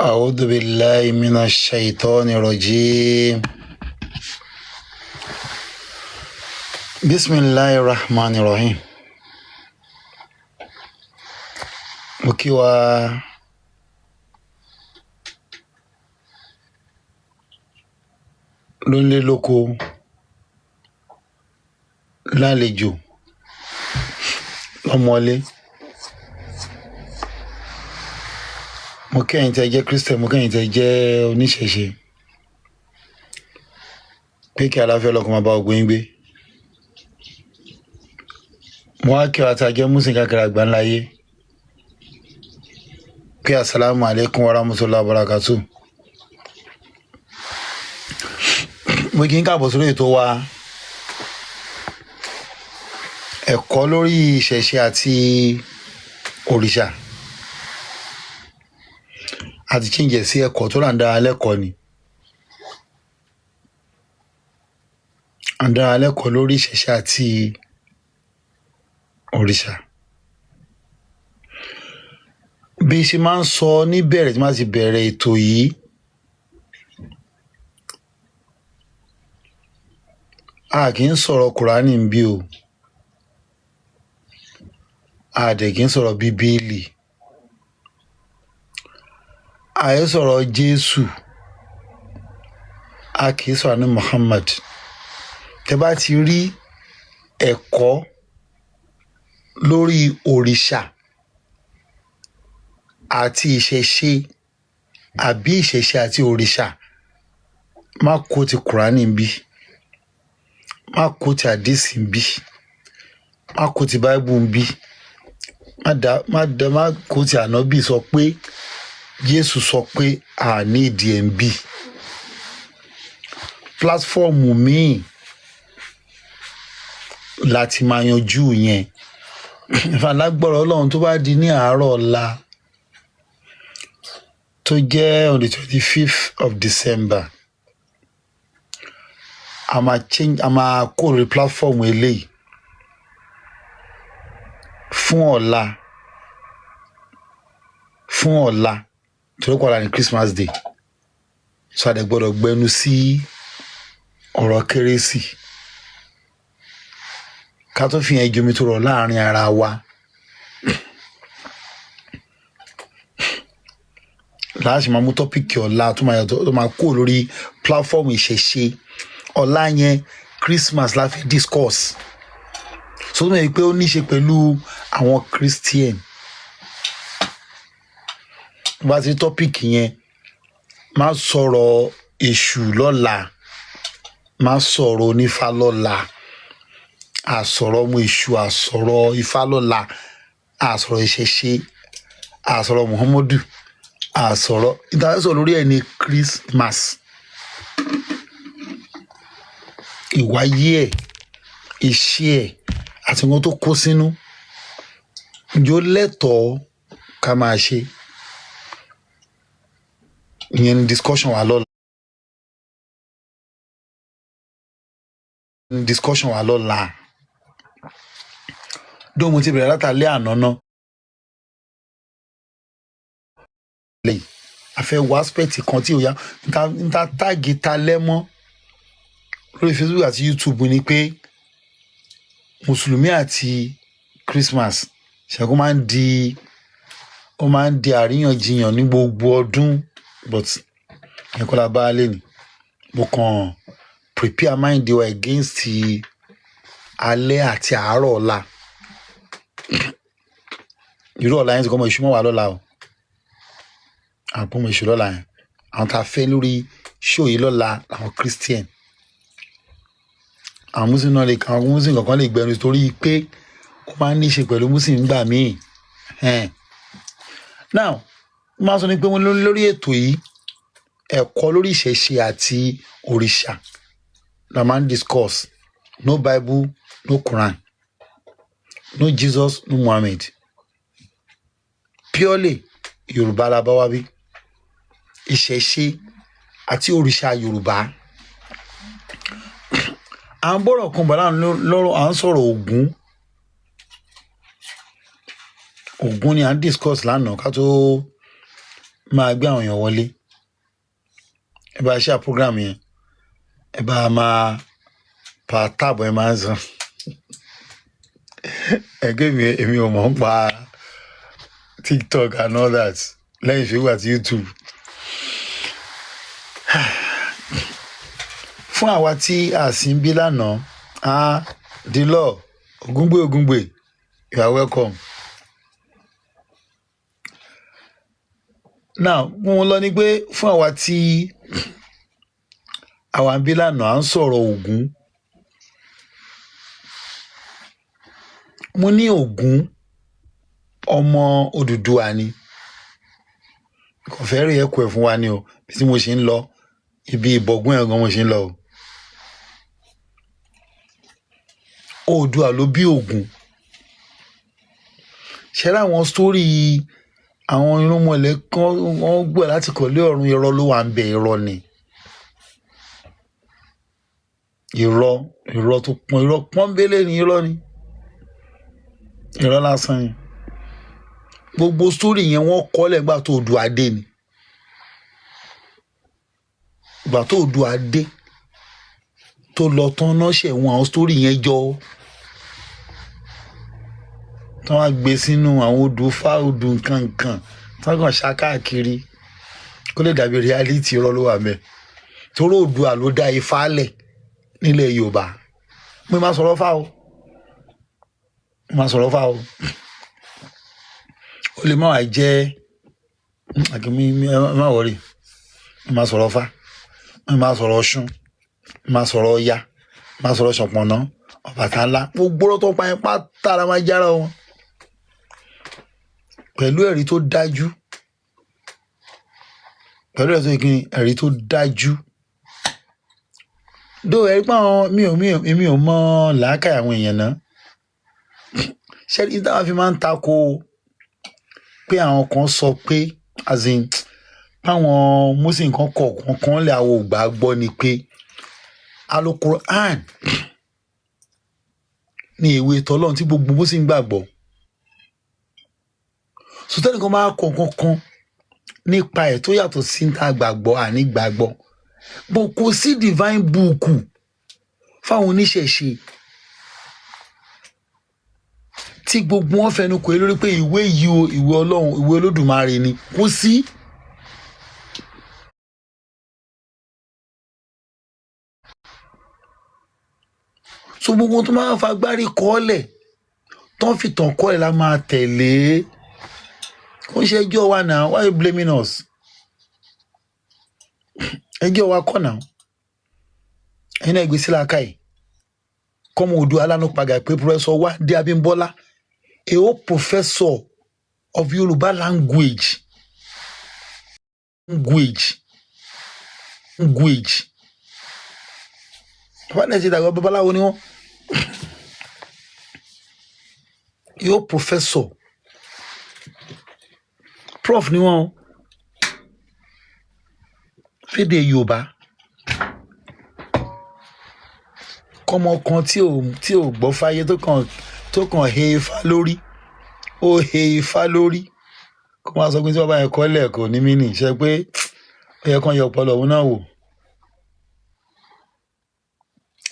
أعوذ بالله من الشيطان الرجيم. بسم الله الرحمن الرحيم. Mo kí wa lónílé lóko, lálejò, lọ́mọlé. Mo kí ẹ̀yin tí ẹ jẹ́ Christian, mo kí ẹ̀yin tí ẹ jẹ́ oníṣẹ̀ṣe, pé kí àlàáfíà Ọlọ́run máa bá ogun yín gbé. Mo wá kí wa tí a jẹ́ Muslim káàkiri àgbáńlá ayé pé asalaamu alaikum wa rahmatulahi wa barakatu. Mo kí n káàbọ̀ sórí ètò wa, ẹ̀kọ́ lórí ìṣẹ̀ṣe àti òrìṣà. A ti change ẹ̀ sí ẹ̀kọ́ tó là ń dára lẹ́kọ̀ọ́ ni. À ń dára lẹ́kọ̀ọ́ lórí ìṣẹ̀ṣe àti òrìṣà. Bí ṣe máa ń sọ níbẹ̀rẹ̀ tí máa ti bẹ̀rẹ̀ ètò yìí, a kì í sọ̀rọ̀ Kùránì ń bí o, a dẹ̀ kì í sọ̀rọ̀ Bíbélì, a yẹ sọ̀rọ̀ Jésù, a kì í sọ̀rọ̀ ní Muhammad. Tẹ bá ti rí ẹ̀kọ́ lórí òrìṣà àti ìṣẹ̀ṣe àbí ìṣẹ̀ṣe àti òrìṣà, má kó ti Kùránì ń bí, má kó ti àdísì ń bí, má kó ti Báíbù ń bí, má kó ti ànábì sọ pé Jésù sọ pé a ní ìdí ẹ̀ ń bí. Pílátífọ́ọ̀mù míì láti máa yanjú yẹn. Ìfàlágbọ́rọ̀ Ọlọ́run, tó bá di ní àárọ̀ ọ̀la tó jẹ́ on the 25th of December, a máa change, a máa kó lórí platform eléyìí fún ọ̀la, fún ọ̀la, torí kọ́ ọ̀la ní Christmas Day, so a dẹ̀ gbọ́dọ̀ gbẹnu sí ọ̀rọ̀ kérésì ká tó fi yẹn jomi tó rọ̀ láàrin ara wa. Láti máa mú tọ́pìkì ọ̀la tó máa yàtọ̀, tó máa kó lórí platform ìṣẹ̀ṣe ọ̀la yẹn, Christmas la fi discourse. So tó mọ̀ pé ó ní í ṣe pẹ̀lú àwọn Christian. Bá ti rí tọ́pìkì yẹn, má sọ̀rọ̀ èṣù lọ́la, má sọ̀rọ̀ onífá lọ́la, àsọ̀rọ̀ ọmọ èṣù, àsọ̀rọ̀ ifá lọ́la, àsọ̀rọ̀ ìṣẹ̀ṣe, àsọ̀rọ̀ Muhammadu, àsọ̀rọ̀ ìtàsọ̀ lórí ẹ̀ ní Christmas, ìwáyé ẹ̀, iṣẹ́ ẹ̀ àti nǹkan tó kó sínú. Ǹjẹ́ ó lẹ́tọ̀ọ́ ká máa ṣe? Ìyẹn ni discussion wa lọ́la. Ni discussion wa lọ́la. Dóò mo ti bẹ̀rẹ̀ látàlẹ́ àná ná. A fẹ́ wo aspect kan tí ò yá. Nta táàgì ta lẹ́mọ́ lórí Facebook àti YouTube ni pé Mùsùlùmí àti Christmas ṣẹ́gun máa ń di, ó máa ń di àríyànjiyàn ní gbogbo ọdún, but ìyẹn kọ́ la bá lé ní. Mo kàn prepare mind wa against alẹ́ àti àárọ̀ ọ̀la. Irú ọ̀la yẹn ti kọ́ ọmọ èṣù mọ́ wa lọ́la o. Àwọn ọmọ èṣù lọ́la yẹn. Àwọn tá a fẹ́ lórí show yìí lọ́la, àwọn Christian. Àwọn Muslim náà lè, àwọn Muslim kankan lè gbẹnu torí pé ó máa ń ní í ṣe pẹ̀lú Muslim nígbà míì. Now, mo máa sọ ní pé wọ́n lórí ètò yìí, ẹ̀kọ́ lórí ìṣẹ̀ṣe àti òrìṣà la máa ń discuss. No Bible, no Quran, no Jesus, no Muhammad. Purely Yorùbá la bá wá bí. Ìṣẹ̀ṣe àti òrìṣà Yorùbá. À ń bọ̀rọ̀ kan bọ̀ lọ́rọ̀, à ń sọ̀rọ̀ Ògún. Ògún ni à ń discuss lánàá ká tó Máa gbé àwọn èèyàn wọlé. Ẹ bá ṣe program yẹn, ẹ bá máa pa táàbù, ẹ máa ń san ẹgbẹ́ mi. Èmi ò mọ̀ ń pa TikTok and all that lẹ́yìn Facebook àti YouTube. Fún àwa tí a sì ń bí lánàá, ah, the law Ògúngbè Ògúngbè, you are welcome. Now, mo lọ ní pé fún àwa tí àwa ń bí lánàá, à ń sọ̀rọ̀ Ògún. Mo ní Ògún ọmọ Odùduwà ni. Kò fẹ́ rí ẹ̀kọ́ ẹ̀ fún wa ni o. Bí tí mo ṣe ń lọ ibi ìbọ̀gún ẹ̀ gan mo ṣe ń lọ o. Oòduà ló bí Ògún. Ṣe rí àwọn sítórì àwọn irúnmọlẹ̀ kan wọ́n gbọ́ láti kọ̀lé ọ̀run, irọ́ ló wà ń bẹ, irọ́ ni. Irọ́, irọ́ tó pọ́n, irọ́ pọ́nbélé ni, irọ́ ni. Irọ́ lásán ni. Gbogbo sítórì yẹn wọ́n kọ́ lẹ́gbà tó Oòduà dé ni. Ìgbà tó Oòduà dé tó lọ tán náà ṣẹ̀ wọ́n àwọn sítórì yẹn jọ. Tí wọ́n á gbé sínú àwọn odù fá, odù nkankan tí wọ́n kàn ṣá káàkiri kó lè dàbí reality, irọ́ ló wà mẹ́. Torí Oòduà ló dá Ifá lẹ̀ nílẹ̀ Yorùbá. Mo máa sọ̀rọ̀ fá o, mo máa sọ̀rọ̀ fá o. Ó lè má wàá jẹ́ àkínní, ẹ má wọrí. Mo máa sọ̀rọ̀ fá, mo máa sọ̀rọ̀ Ọ̀ṣun, mo máa sọ̀rọ̀ Ọya, mo máa sọ̀rọ̀ Ṣọ̀pọ̀nná, Ọbàtálá, gbogbo ọ̀rọ̀ tó pa yẹn pátá la máa jára wọn pẹ̀lú ẹ̀rí tó dájú, pẹ̀lú ẹ̀rí tó kí ẹ̀rí tó dájú. Dó ẹ̀rí pé àwọn mi ò mọ làákàyè àwọn èèyàn náà. Ṣé ní táwọn fi máa ń tako pé àwọn kan sọ pé, as in, páwọn muslim kan kọ̀ọ̀kan kan lè àwọn ògbà gbọ́ ni pé Alukur'an ní ìwé tọlọ́run tí gbogbo muslim gbàgbọ́. Sọtẹ́nì kan máa kọ nǹkan kan nípa ẹ̀ tó yàtọ̀ sí ní gbàgbọ́, àní gbàgbọ́ bó kò sí divine book fáwọn oníṣẹ̀ṣe tí gbogbo wọn fẹnu kò lórí pé ìwé yìí o, ìwé Ọlọ́run, ìwé Olódùmarè ni, kò sí. So gbogbo tó máa ń fagbárí kọ́lẹ̀ tó ń fi tàn kọ́lẹ̀ la máa tẹ̀lé. Kò ń ṣe ẹjọ́ wa náà. Why you blaming us? Ẹjọ́ wa kọ́ náà. Ẹ̀yin náà gbé sílá káyì kọ́mọ Oòduà alánú padà pé Professor Wande Abímbọ́lá, a whole professor of Yorùbá language language language. Bàbá náà ti dàgbà, babaláwo ni wọ́n. A whole professor, prof ni wọ́n fédè Yorùbá. Kọ́mọ kan tí ò gbọ́ fáyé tó kàn he ifá lórí, ó he ifá lórí, kó máa sọ pé tí wọ́n bá yẹn kọ́ lẹ́ẹ̀kọ́ ní mí nì ṣe pé ó yẹ kán yọ ọpọlọ òun náà wò.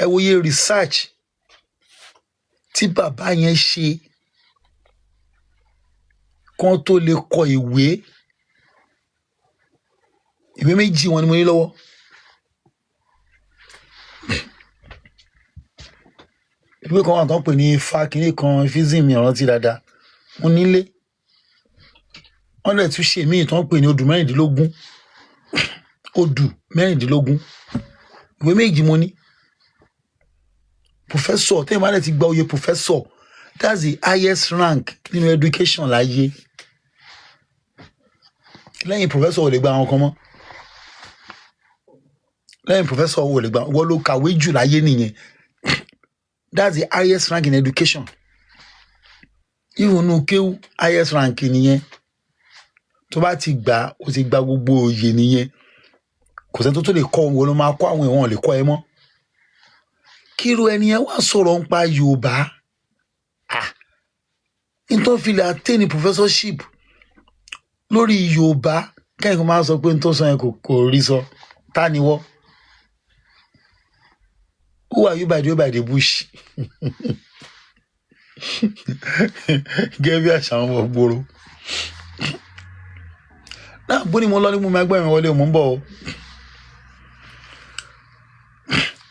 Ẹ wo iye research tí bàbá yẹn ṣe kán tó lè kọ ìwé. Ìwé méjì wọn ni mo ní lọ́wọ́. Ìwé kan wà tó ń pè ní ifá kínní kan fíìsì, mi rántí dáadáa, mo nílé. Wọ́n lè tún ṣe míì tó ń pè ní odù mẹ́rìndínlógún, odù mẹ́rìndínlógún. Ìwé méjì mo ní. Professor tẹ́yìn bá dẹ̀ ti gba oyè professor, that's the highest rank nínú education láyé. Lẹ́yìn professor ò lè gba àwọn kan mọ́. Lẹ́yìn professor ò lè gba, wọ́n ló kàwé jù láyé nìyẹn. That's the highest rank in education. Even nínú kéwú, highest rank nìyẹn. Tó bá ti gbà, ó ti gba gbogbo oyè nìyẹn. Kò sẹ́ni tó tó lè kọ́ wọn, ló máa kọ́ àwọn èèyàn, lè kọ́ ẹ mọ́. Kíru ẹni yẹn wá sọ̀rọ̀ nípa Yorùbá, ah, nítorí fi lè attain professorship lórí Yorùbá Kẹ́hìn kan máa sọ pé n tó sọ yẹn kò rí sọ. Ta ni wọ́? Who are you by the way, by the bush? Gẹ́gẹ́ bí àṣà àwọn ọmọ gbòòrò náà, bó ni mo lọ ní mo máa gbọ́ ìrìn wọlé, mò ń bọ̀ o.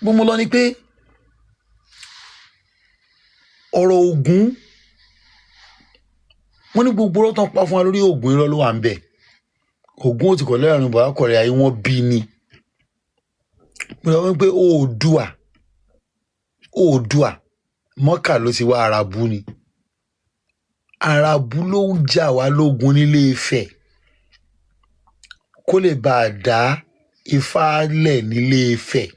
Bó mo lọ ni pé ọ̀rọ̀ Ògún, wọ́n ní gbogbo ọ̀rọ̀ tán pa fún wa lórí Ògún, irọ́ ló wà ń bẹ̀. Ògún ò ti kọ̀ lẹ́rìn bọ̀ akọ̀rẹ́ ayé wọn bí ni. Mo sọ wípé Oòduà, Oòduà Mọ́kà ló ti wá, Arabu ni. Arabu ló ń jà wá lógun nílé Ifẹ̀ kó lè bá a dá Ifá lẹ̀ nílé Ifẹ̀.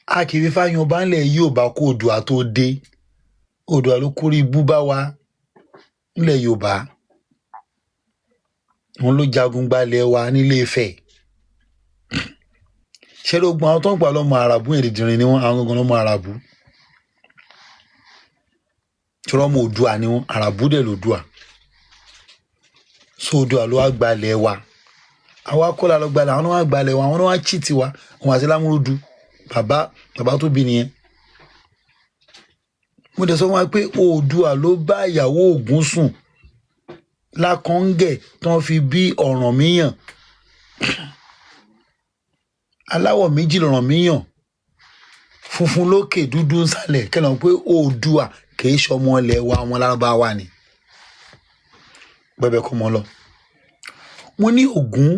A kì í fífá yan ọba ńlẹ̀ yóò bá kó Oòduà tó dé. Oòduà ló kórè ibú bá wa nílẹ̀ Yorùbá. Òun ló jagun gbalẹ̀ wa nílé Ifẹ̀. Ṣé ló gbọ́n àwọn tó ń gbà lọ́mọ Àràbù yẹn? Dìdìrín ni wọ́n, àwọn gangan lọ́mọ Àràbù. Tí wọ́n mọ Oòduà ni wọ́n, Àràbù dẹ̀ lòdùà. So Oòduà ló wá gbalẹ̀ wa. Àwa kọ́ la lọ gbalẹ̀, àwọn náà wá gbalẹ̀ wa, àwọn náà wá cheat wa, àwọn àti Lámúrúdu, bàbá bàbá tó bí nìyẹn. Mo dẹ̀ sọ fún wa pé Oòduà ló bá ìyàwó Ògún sùn lákọ̀ọ́ngẹ̀ tí wọ́n fi bí Ọ̀rànmíyàn. Aláwọ̀ méjì lọ̀rànmíyàn, funfun lókè, dúdú nsàlẹ̀. Kẹ́lẹ́ pé Oòduà kìí ṣọmọ ilẹ̀ wa, àwọn Lárúbáwá ni. Bẹ́ẹ̀ kọ́ mọ́ lọ. Mo ní Ògún,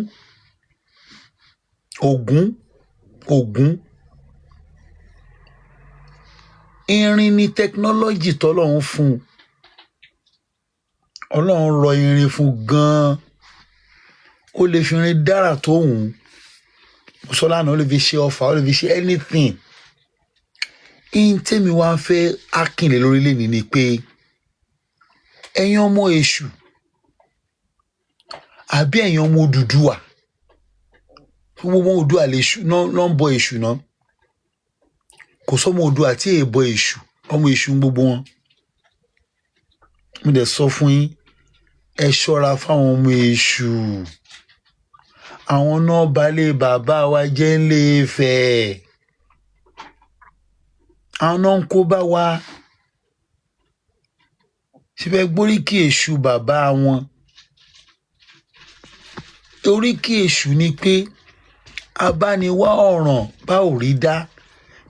Ògún, Ògún irin ni technology tọ́lọ́run fún un. Ọlọ́run rọ irin fún gan-an. Ó lè fi irin dára tó wù ú. Mo sọ lánàá, ó lè fi ṣe ọfà, ó lè fi ṣe anything. In tèmi wá fẹ́ akínlẹ̀ lórílẹ̀ ní ni pé ẹ̀yin ọmọ èṣù àbí ẹ̀yin ọmọ Odùduwà, gbogbo ọmọ Odùduwà lè ṣù náà ń bọ èṣù náà. Kò sọmọ Oòduà tí èè bọ èṣù, ọmọ èṣù ń gbogbo wọn. Mo dẹ̀ sọ fún yín, ẹ ṣọ́ra fáwọn ọmọ èṣù. Àwọn náà balẹ̀ bàbá wa jẹ́ ńlé Ifẹ̀, àwọn náà ń kó bá wa síbẹ̀. Gbóríkì èṣù bàbá wọn, oríkì èṣù ni pé abániwá ọ̀ràn bá ò rí dá.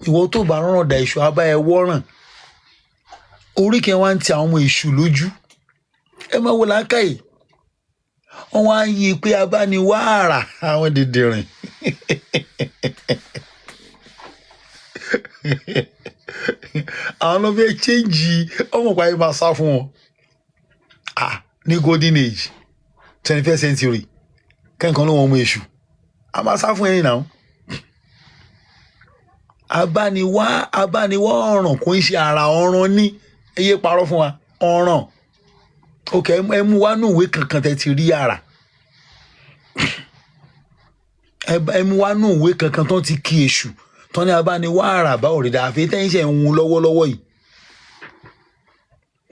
Ìwọ tó bá rọrùn dà, èṣù abá ẹ wọ́ràn. Oríkì ẹ wá ń ti àwọn ọmọ èṣù lójú. Ẹ máa wo làákàyè wọn wá ń yí i pé abániwá àrà àwọn dìndìnrìn. Àwọn ló fẹ́ chéǹjì ọmọ ìpàdé máa sá fún wọn. Ah, ní golden age, 21st century, kẹ́ǹkan ló wọn ọmọ èṣù a máa sá fún ẹ̀yìn náà. Abániwá, abániwá ọ̀ràn kò ń ṣe àrà ọ̀ràn ní ẹ yé parọ́ fún wa. Ọ̀ràn ok, ẹ mú wá nù ìwé kankan tẹ́ ti rí àrà. Ẹ mú wá nù ìwé kankan tó ti kí èṣù tó ní abániwá àrà bá òrìdà, àfi tẹ́yìn ṣe ń hun lọ́wọ́lọ́wọ́ yìí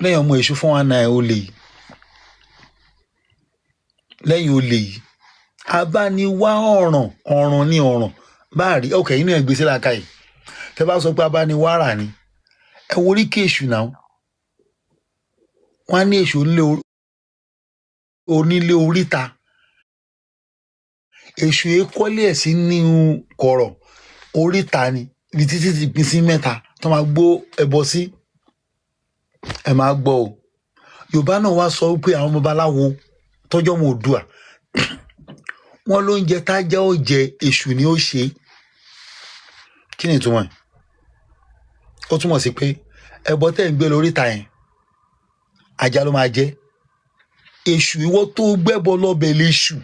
lẹ́yìn ọmọ èṣù fún wa náà. Olè yìí, lẹ́yìn olè yìí, abániwá ọ̀ràn, ọ̀ràn ní ọ̀ràn bá rí. Ok, inú ẹ̀ gbèsè làákà yìí. Tẹ́ bá sọ pé abániwá àrà ni, ẹ wo oríkì èṣù náà. Wọ́n á ní èṣù onílé oríta. Èṣù ekọ́lé ẹ̀ sí nínú kọ̀rọ̀ oríta ni, ibi títí ti pín sí mẹ́ta tó máa gbó ẹbọ sí. Ẹ máa gbọ́ o. Yorùbá náà wá sọ pé àwọn babaláwo tọ́jọ́ mọ Oòduà, wọ́n ló ń jẹ tájá ó jẹ, èṣù ni ó ṣe. Kí ni ìtumọ̀ ẹ̀? Ó túmọ̀ sí pé ẹbọ tẹ́ ń gbé lóríta yẹn, ajá ló máa jẹ. Èṣù, ìwọ tó gbẹ́bọ lọ́bẹ̀ léṣù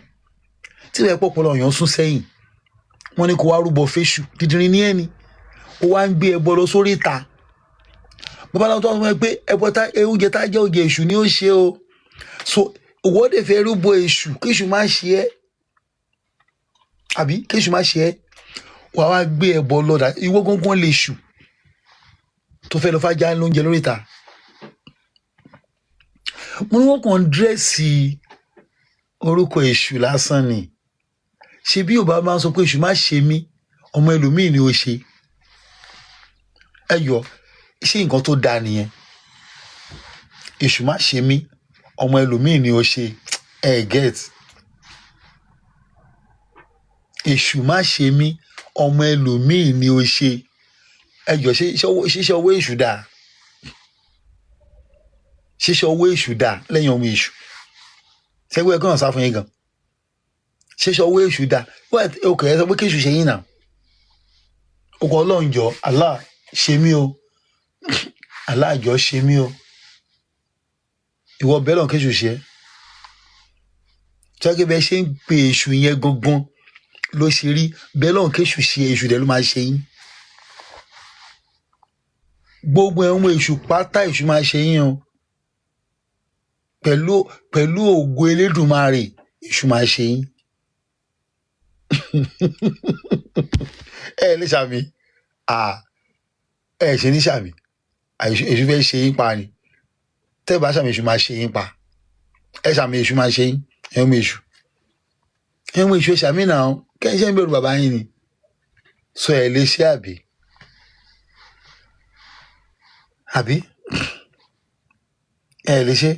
tí ìwé pọ̀pọ̀lọ̀ yàn sún sẹ́yìn. Wọ́n ní kó wá rúbọ fẹ́ṣù, dídìrín ní ẹni ó wá ń gbé ẹbọ lọ sórí ìta. Babaláwo tó wá sọ fún ẹ pé ẹbọ tá oúnjẹ tá jẹ́ oúnjẹ, èṣù ni ó ṣe o. So ìwọ dẹ̀ fẹ́ rúbọ èṣù kí èṣù má ṣe ẹ́, àbí kí èṣù má ṣe ẹ́, wà wá gbé ẹbọ lọ́dà. Ìwọ gángan lè ṣù tó fẹ́ lọ fájá lóúnjẹ lórí ìta. Mo ní wọ́n kàn ń dress. Orúkọ èṣù lásán ni. Ṣé bí Yorùbá máa ń sọ pé èṣù má ṣe mí, ọmọ ẹlòmíì ni ó ṣe. Ẹ yọ, ṣé nǹkan tó dáa nìyẹn? Èṣù má ṣe mí, ọmọ ẹlòmíì ni ó ṣe. Ẹ get. Èṣù má ṣe mí, ọmọ ẹlòmíì ni ó ṣe. Ẹ jọ, ṣé ṣíṣe ọwọ́ èṣù dáa? Ṣíṣe ọwọ́ èṣù dáa lẹ́yìn ọmọ èṣù? Ṣẹ́gbẹ́ ẹ̀ kàn sá fún yín gan. Ṣíṣe ọwọ́ èṣù dáa? Wọ́n ò kẹ́ ẹ sọ pé kéṣù ṣe yín náà. Ọkọ̀ Ọlọ́run jọ, Allah ṣe mí o, Allah jọ ṣe mí o. Ìwọ bẹ́ẹ̀ lọ́n kéṣù ṣe é. Ṣẹ́gbẹ́ bẹ́ẹ̀ ṣe ń pe èṣù yẹn gangan ló ṣe rí bẹ́ẹ̀ lọ́n kéṣù ṣe, èṣù dẹ̀ ló máa ṣe yín. Gbogbo ẹ̀wọ̀n èṣù pátá, èṣù máa ṣe yín o. Pẹ̀lú ògo Elédùmarè, èṣù máa ṣe yín. Ẹ lè ṣàmì, ẹ ṣe ní ṣàmì, èṣù fẹ́ ṣe yín pa ni. Tẹ́ ẹ bá ṣàmì, èṣù máa ṣe yín pa. Ẹ ṣàmì, èṣù máa ṣe yín. Ẹ̀wọ̀n èṣù, ẹ̀wọ̀n èṣù, ẹ ṣàmì náà. Kẹ́hìn ṣe ń bẹ̀rù bàbá yín ni. Sọ ẹ lè ṣe àbí? Àbí? Ẹ lè ṣe.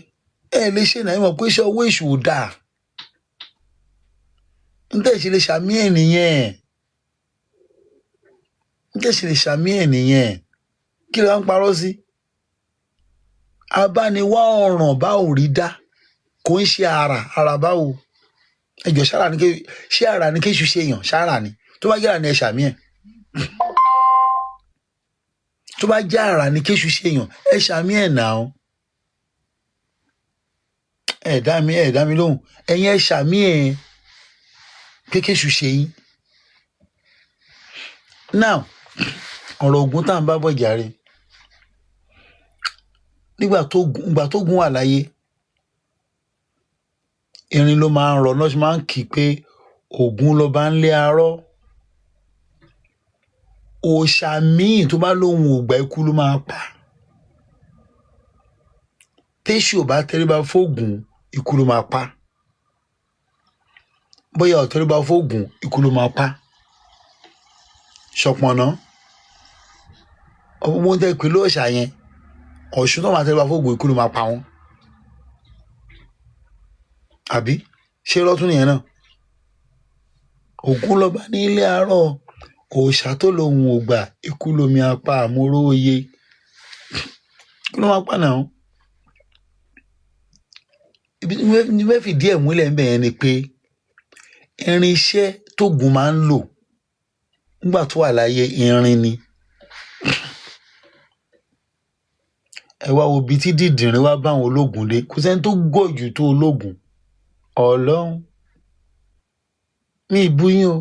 Ẹ lè ṣe náà, ẹ mọ̀ pé iṣẹ́ owó èṣù ò dáa. N tẹ́ ṣe lè ṣàmì ẹ̀ nìyẹn. N tẹ́ ṣe lè ṣàmì ẹ̀ nìyẹn. Kí ló ń parọ́ sí? Abániwá ọ̀ràn bá ò rí dá. Kò ń ṣe ara, ara báwo? Ẹ jọ̀ọ́, ṣára ni ké, ṣé ara ni kéṣù ṣe èèyàn? Ṣára ni. Tó bá jẹ́ ara ni, ẹ ṣàmì ẹ̀. Tó bá jẹ́ ara ni kéṣù ṣe èèyàn, ẹ ṣàmì ẹ̀ náà. Ẹ dá mi, ẹ dá mi lóhùn. Ẹ̀yin ẹ ṣàmì ẹ̀ pé kéṣù ṣe yín. Now, ọ̀rọ̀ Ògún tá à ń bá bọ̀ jàre. Nígbà tó Ògún wà láyé, irin ló máa ń rọ̀, lọ́sí máa ń kí pé Ògún ló bá ń lé arọ́. Òòṣà míì tó bá lóhun ògbà, ikú ló máa pa. Téṣù ò bá tẹríba fóògùn, ikú ló máa pa. Bóyá ò tẹríba fóògùn, ikú ló máa pa. Ṣọ̀pọ̀nná, ọmọ tẹ pé lóòṣà yẹn, Ọ̀ṣun tó máa tẹríba fóògùn, ikú ló máa pa wọn. Àbí ṣé lọ́tún nìyẹn náà? Ògún lọ́ba ní ilé àárọ̀, òòṣà tó lóhun ògbà, ikú lomi apá àmúró oyè. Kí ló máa pa náà? Ibi tí mo fẹ́ fìdí ẹ̀ múlẹ̀ ń bẹ̀ yẹn ni pé irinṣẹ́ tógun máa ń lò nígbà tó wà láyé, irin ni. Ẹ wá wo ibi tí dìndìnrín wá bá àwọn ológun dé. Kò sẹ́ni tó gọ̀ jù tó ológun. Ọlọ́run mi ìbú yín o.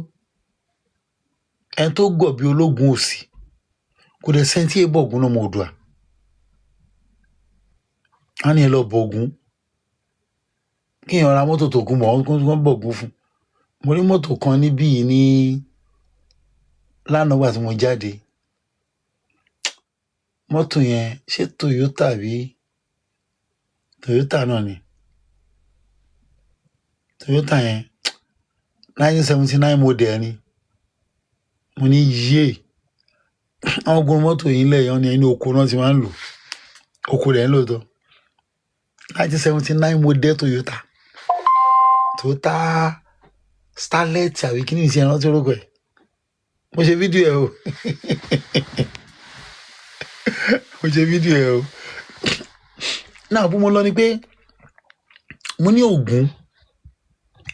Ẹni tó gọ̀ bí ológun ò sí. Kò dẹ̀ sẹ́ni tí èébọ̀ Ògún náà mọ Oòduà. Wọ́n ní ẹ lọ bọ Ògún. Kí èèyàn ra mọ́tò tó kún bọ̀, wọ́n bọ̀ Ògún fún. Mo rí mọ́tò kan níbí yìí ní lánàá ìgbà tí mo jáde. Mọ́tò yẹn ṣé Toyota bí? Toyota náà ni. Toyota yẹn 1979 model ni. Mo ní yé. Àwọn gun mọ́tò yìí ńlẹ̀ yẹn ní inú oko náà ti máa ń lò. Oko rẹ̀ ń lò tán. 1979 model Toyota. Toyota Starlet àbí kí ni ìṣe ìrántí orúkọ ẹ̀? Mo ṣe fídíò ẹ̀ o. Mo ṣe fídíò ẹ̀ o. Náà bó mo lọ ni pé mo ní Ògún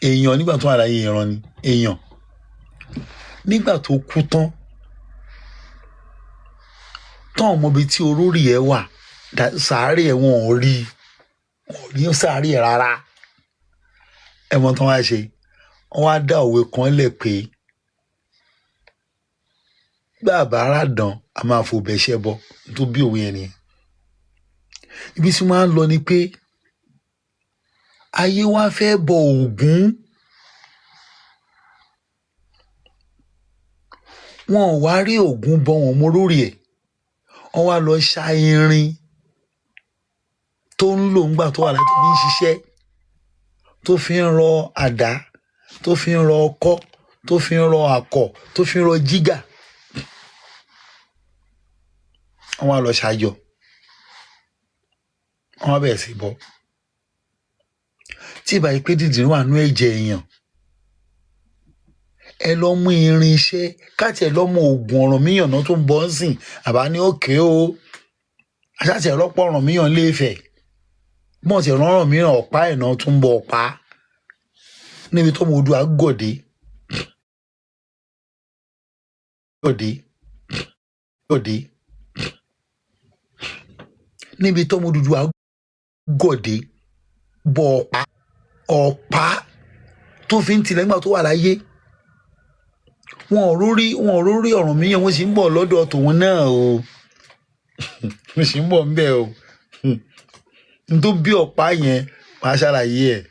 èèyàn nígbà tó wà láyé, ìran ni èèyàn. Nígbà tó kú tán, tán ọmọ ibi tí orórì ẹ̀ wà, sàárè ẹ̀ wọn ò rí, wọn ò rí sàárè ẹ̀ rárá. Ẹ mọ tán wá ṣe, wọ́n wá dá òwe kan lẹ̀ pé gbàbá aládàn a máa fò bẹ́ṣẹ́ bọ́. Tó bí òwe yẹn nìyẹn. Ibi tí wọ́n á lọ ni pé ayé wa fẹ́ bọ Ògún. Wọn ò wá rí Ògún bọ wọn mọ lórí ẹ̀. Wọ́n wá lọ ṣa irin tó ń lò ńgbà tó wà láti fi ń ṣiṣẹ́. Tó fi ń rọ àdá, tó fi ń rọ ọkọ́, tó fi ń rọ àkọ̀, tó fi ń rọ jígà. Wọ́n wá lọ ṣàjọ, wọ́n wá bẹ̀rẹ̀ sí bọ́. Tí ìbá yìí pé dídìrín wà nú ẹ̀jẹ̀ èèyàn, ẹ lọ mú irinṣẹ́ káàtì, ẹ lọ mú oògùn Ọ̀rànmíyàn náà tó ń bọ́ ń sìn àbá ní òkè o. Aṣáàtì ẹ̀rọ̀pọ̀ Ọ̀rànmíyàn léèfẹ̀ bọ́n ti rán Ọ̀rànmíyàn, ọ̀pá ẹ̀ náà tún ń bọ ọ̀pá níbi tó mọ Oòduà gọ̀dé gọ̀dé gọ̀dé, níbi tó mọ Odùduwà gọ̀dé bọ ọ̀pá, ọ̀pá tó fi ń tilẹ̀ nígbà tó wà láyé. Wọn ò rórí Ọ̀rànmíyàn. Wọ́n sì ń bọ̀ lọ́dọ̀ tòun náà o, wọ́n sì ń bọ̀ ńbẹ̀ o. N tó bí ọ̀pá yẹn, màá ṣàlàyé ẹ̀.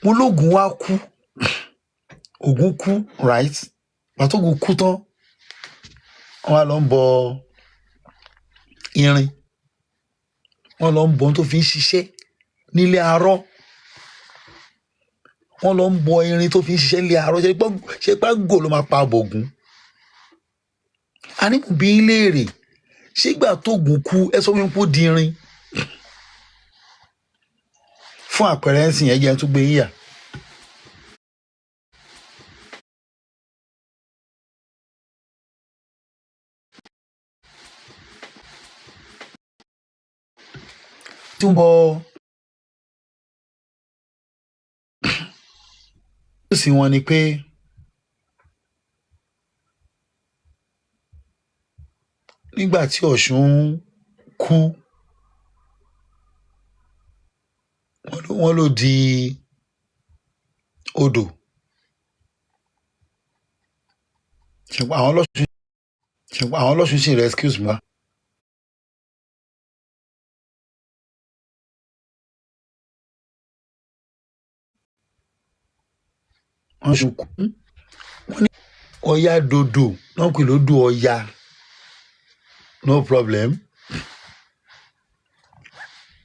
Mo lóògùn wá kú, Ògún kú, right? Pàtó Ògún kú tán, wọ́n wá lọ ń bọ irin, wọ́n lọ ń bọ ohun tó fi ń ṣiṣẹ́ nílé arọ́. Wọ́n lọ ń bọ irin tó fi ń ṣiṣẹ́ nílé arọ́. Ṣe pá gò ló máa pa bògún? A ní kò bí í léèrè, ṣégbà tóògùn kú, ẹ sọ wípé ó di irin? Fún àpẹẹrẹ ń sìn, ẹjẹ tó gbé yíyà tí ń bọ sí wọn ni pé nígbà tí Ọ̀ṣun kú, wọ́n ló di odò. Ṣùgbọ́n àwọn ọlọ́ṣun sì rescue mi wá. Wọ́n ṣùn kú, wọ́n ní Ọya dodo náà pè lódò Ọya, no problem.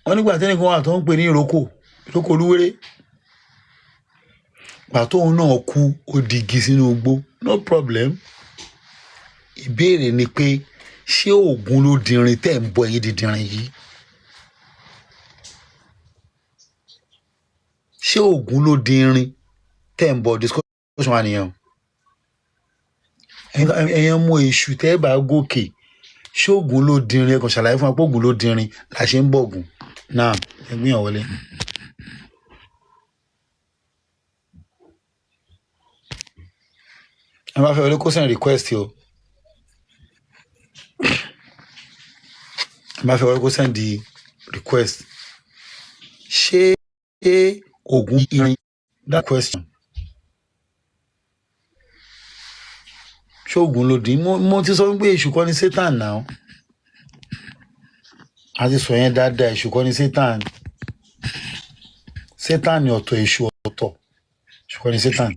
Wọ́n nígbà tẹ́nìkan wà tó ń pè ní ìrókò, ìrókò olúwéré, pàtó òun náà kú, ó di igi sínú igbó, no problem. Ìbéèrè ni pé, ṣé Ògún ló dirin tẹ́ ń bọ ẹ̀yìn dìdìrín yìí? Ṣé Ògún ló dirin tẹ́ ń bọ? Discussion wa nìyẹn o. Ẹ̀yin mú èṣù tẹ́ ẹ bá gòkè, ṣé Ògún ló dirin? Ẹ kàn ṣàlàyé fún wa pé Ògún ló dirin là ṣe ń bọ̀gùn náà. Ẹ gbìyànjú wọlé. Ẹ bá fẹ́ wọlé, kó send request o. Ẹ bá fẹ́ wọlé, kó send the request. Ṣé Ògún irin? That question. Ṣé Ògún ló dín? Mo ti sọ wípé èṣù kọ́ ni Satan náà. A ti sọ yẹn dáadáa. Èṣù kọ́ ni Satan. Satan ọ̀tọ̀, èṣù ọ̀tọ̀. Èṣù kọ́ ni Satan.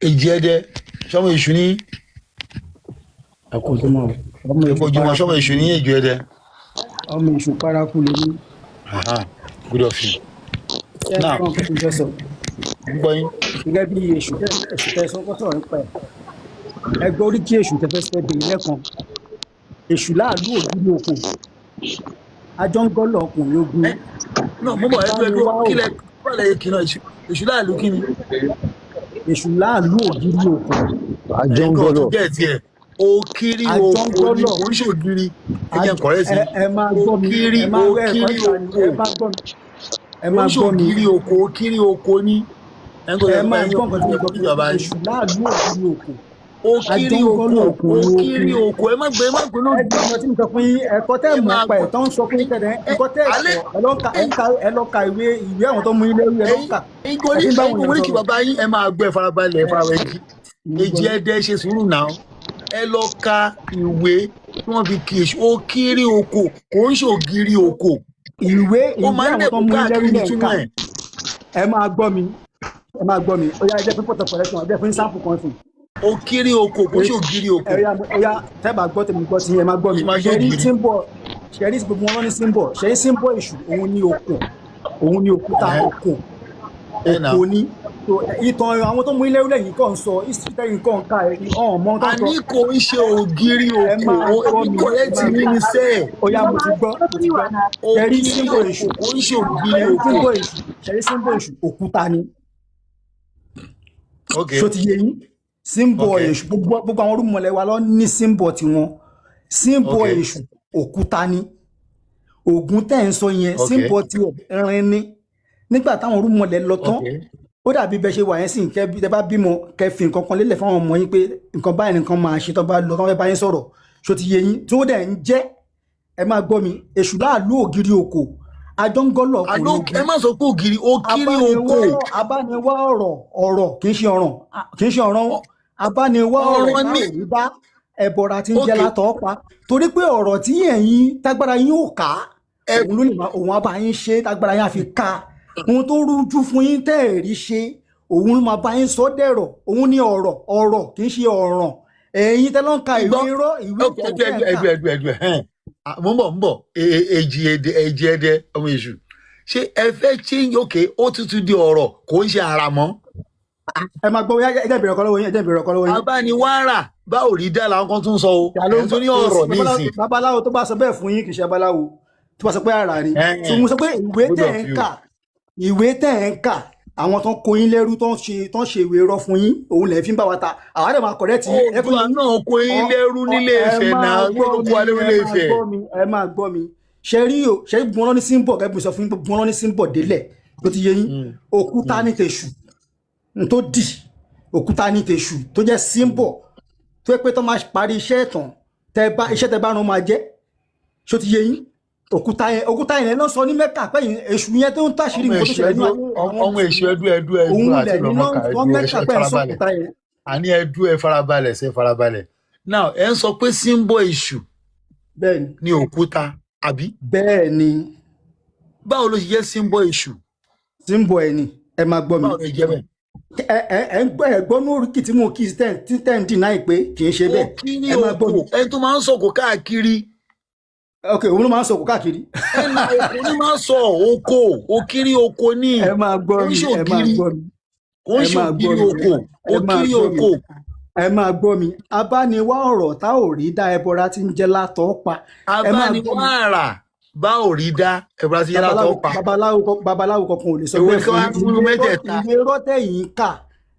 Èjì ẹdẹ, sọmọ èṣù ní? Àkójọmọ ọmọ èṣù. Ẹkọ ojúmọ́. Paraku. Sọmọ èṣù ní, èjì ẹdẹ? Ọmọ èṣù paraku lè ní. Aha, good of you. Ṣé Now ẹ kàn kí n fẹ́ sọ? Ń gbọ́ yín. Gẹ́gẹ́ bí èṣù tẹ sọ kọ́ sọ̀rọ̀ nípa ẹ̀, ẹ gbọ́ orí kí èṣù tẹ fẹ́ sọ bèrè lẹ́kan. Èṣù láàlú ògiri òkò, ajọ́ngọ́lọ̀ ọkùnrin ogun. Ẹ no, mo bọ̀, ẹ dúró, ẹ báni dúró. wá Kí ò lẹ wà lẹ kí náà? Èṣù láàlú kí ni? Èṣù láàlú ògiri òkò. Ẹ̀yin kan tún Àjọngọlọ. gẹ̀ tiẹ̀, òkiri òkò ni. Ajọ́ngọ́lọ̀. Kò ń ṣògiri. Ẹ jẹ́ n correct sí. Ẹ máa gbọ́ mi. Òkiri Ẹ máa ẹ òkiri kọ́ òkò. Ẹ máa gbọ́ mi, ẹ Kò ń máa gbọ́ mi. ṣògiri òkò, òkiri òkò ni. Ẹ̀yin kò Ẹ yẹ máa ẹ̀yin gbọ́ nǹkan tí mo sọ kí fún bàbá yín. yín. Èṣù láàlú ògiri òkò, Òkiri òkò. ajọ́ngọ́lọ̀ ọkùnrin Òkiri ogun. òkò. Ẹ má gbé Ẹ lójú. gbọ́ nǹkan tí mo sọ fún yín. Ẹ̀kọ́ tẹ́ Ẹ mọ̀ máa pa ẹ̀ gbọ́. tó ń sọ fún yín tẹ̀lé Ẹ ẹ̀kọ́ tẹ́ alẹ́ ẹ̀kọ́ ẹ lọ ka ẹ lọ ka ìwé àwọn tó mú yín lẹ́rú, ẹ lọ ẹ̀yin kà. ẹ̀yin kò Ẹ ní fi ń bá ẹ̀yin àwọn kò èèyàn ní kí sọ̀rọ̀. bàbá yín. Ẹ máa gbọ́, ẹ farabalẹ̀, ẹ Ẹ farabalẹ̀. Èjì mo ń èjì gbọ́ yín. ẹdẹ, ṣe sùúrù náà. Ẹ lọ ka ìwé tí wọ́n fi kí èṣù. Òkiri òkò, kò ń ṣògiri òkò. Ìwé Ó ìwé máa ń àwọn tó dẹ̀kun mú yín lẹ́rú káàkiri lẹ̀ ń nítumọ̀ kà. ẹ̀. Ẹ máa gbọ́ mi, ẹ máa gbọ́ mi. Ó yá, ẹ jẹ́ pé pọ̀tọ̀ correction, ẹ jẹ́ fún sample kan sùn. Òkiri òkò, kò ń ṣògiri òkò. Ẹ yá, ó yá, tẹ́ bá gbọ́ tèmi, gbọ́ sí, ẹ máa gbọ́ mi. Ṣe máa Ṣe rí ṣògiri. tí ń bọ̀ Ṣe rí gbogbo wọn lọ ní symbol. Ṣe rí symbol èṣù, òun ní okò, òun ní òkúta, Ẹ okò, ẹ nà. Okò ní. So ìtàn àwọn tó mú ilé lẹ́yìn kàn ń sọ, history tẹ́yìn kàn ń ka, ọ̀hún mọ́ tó ń sọ. Àní kò ń ṣe ògiri Ẹ òkò. máa gbọ́ Èmi mi, ẹ correct máa mi gbọ́. ní sẹ́ẹ̀. Ó yá, mo ti gbọ́, mo ti gbọ́. Ṣe rí Ògiri symbol òkò èṣù, kò ń ṣe ògiri ṣe rí òkò. symbol èṣù, ṣe rí symbol èṣù, òkúta ni. Ok. Ṣó ti yé yín? Symbol Ok. èṣù, gbogbo àwọn irúnmọlẹ̀ wa ló ní symbol tiwọn. Symbol Ok. èṣù òkúta ni. Ògún tẹ́ ń sọ yẹn, Ok. symbol tiẹ̀ irin ni. Nígbà táwọn irúnmọlẹ̀ lọ tán, Ok. ó dàbí bẹ ṣe wà yẹn sì, kẹ tẹ bá bímọ, kẹ fi nǹkan kan lélẹ̀ fáwọn ọmọ yín pé nǹkan báyìí nǹkan máa ṣe tó bá lọ, tó fẹ́ bá yín sọ̀rọ̀. Ṣó ti yé yín? Tí ó dẹ̀ ń jẹ́, ẹ máa gbọ́ mi, èṣù láàlú ògiri òkò, àjọngọ́lọ̀ ọkùnrin Àló ogun. Ẹ má sọ pé ògiri, òkiri òkò. Abániwá ọ̀rọ̀, ọ̀rọ̀ kì í ṣe ọ̀ràn, kì í ṣe ọ̀ràn o. Abániwá ọ̀rọ̀ Ọ̀rọ̀ tá ní. ò rí bá ẹbọra tí ń jẹ́ Ok. látọ̀ pa, torí pé ọ̀rọ̀ tí ẹ̀yin tágbára yín ò ká, Ẹ òun ló lè máa, òun á bá yín ṣe tágbára yín á fi ká. Ohun tó rújú fún yín tẹ́ ẹ̀ rí ṣe, òun ló máa bá yín sọ dẹ̀rọ̀. Òun ní ọ̀rọ̀, ọ̀rọ̀ kì í ṣe ọ̀ràn. Ẹ̀yin tẹ́ ló ń ka ìwé Gbọ́. irọ́, ìwé Ok. ìtàn Ẹdú tẹ́ ẹdú ẹ̀ ń ẹdú kà. ẹdú ẹdú ẹhẹn. Mo ń bọ̀, mo ń bọ̀. Èjì ẹdẹ, èjì ẹdẹ, ọmọ èṣù, ṣé ẹ fẹ́ change? Ok, ó tuntun di ọ̀rọ̀, kò ń ṣe ara mọ́. Ẹ máa gbọ́, ẹ jẹ́ ìbéèrè ọkọ lọ́wọ́ yín, ẹ jẹ́ ìbéèrè ọkọ lọ́wọ́ yín. Abániwárà bá ò rí dá làwọn kan tún sọ o. Ìyá ló Ẹ̀ ń tún ní kò ọ̀rọ̀ sí babaláwo. nísìn. Babaláwo tó bá sọ bẹ́ẹ̀ fún yín kì í ṣe babaláwo. Tó bá sọ pé ara ni, so mo sọ pé ìwé Good tẹ̀ of ń you. kà, ìwé tẹ̀ ń kà, àwọn tó ń kó yín lẹ́rú, tó ń ṣe ìwé irọ́ fún yín, òun lẹ̀ fi ń bá wa ta. Àwa dẹ̀ máa correct yín ẹ fún Oòduà yín. náà kó yín lẹ́rú nílé Ẹ Ifẹ̀ máa náà, gbọ́ ló mi, kó wa lẹ́rú ẹ nílé máa Ifẹ̀. gbọ́ mi, ẹ máa gbọ́ mi. Ṣe rí o, ṣe rí gbọ́n ní symbol, gẹ́gẹ́ bí mo sọ fún yín, gbọ́n ní symbol délẹ̀ tó ti yé yín. Òkúta ní tèṣù n tó dì, òkúta ní tèṣù tó jẹ́ symbol, tó yẹ pé tó máa parí iṣẹ́ ẹ̀tàn, tẹ bá iṣẹ́ tẹ bá rán máa jẹ́. Ṣó ti yé yín? Òkúta yẹn, òkúta yẹn ló sọ ní Mẹ́kà pé èṣù yẹn tó ń tàṣírí Ọmọ nǹkan tó èṣù, ṣẹlẹ̀ ẹdú nínú ayé àwọn ọmọ èṣù, ẹdú ẹdú ẹdú òun àti lẹ̀ ní lọmọkà lọ́ ẹdú Mẹ́kà ẹ pé ẹ̀ ń sọ farabalẹ̀. òkúta yẹn. Àní ẹdú, ẹ farabalẹ̀, ṣe farabalẹ̀. Now, ẹ ń sọ pé symbol èṣù Bẹ́ẹ̀ ni. ní òkúta, àbí? Bẹ́ẹ̀ ni. Báwo ló ṣe jẹ́ symbol èṣù? Symbol ẹ̀ ni, ẹ máa gbọ́ mi. Báwo ló ṣe jẹ́ bẹ́ẹ̀? Ẹ ń gbọ́, ẹ gbọ́ ní oríkì tí mo kí tí tẹ́ ń deny pé kì í ṣe bẹ́ẹ̀. Òkiri Ẹ máa gbọ́ mi. òkò, ẹni tó máa ń sọ̀kò káàkiri. Ok, òun ló máa ń sọ̀kò káàkiri. Ẹ na òkò ní máa ń sọ òkò, òkiri òkò ní. Ẹ máa gbọ́ Kò ń mi, ṣe ẹ máa ògiri. gbọ́ mi. Kò ń Ẹ ṣe máa gbọ́ ògiri mi. òkò. Ẹ máa Òkiri gbọ́ mi. òkò. Ẹ máa gbọ́ mi. Abániwá ọ̀rọ̀ tá ò rí dá, ẹbọra tí ń jẹ́ látọ̀ pa. Ẹ máa gbọ́ mi. Abániwárà bá ò rí dá, ẹ̀bùrà ti yára Babaláwo tó pa. Babaláwo kankan ò lè sọ Èwo bẹ́ẹ̀ ni kí fún wọ́n á yín. múnú mẹ́tẹ̀ẹ̀ta? Ìwé rọ́tẹ̀ yìí ń kà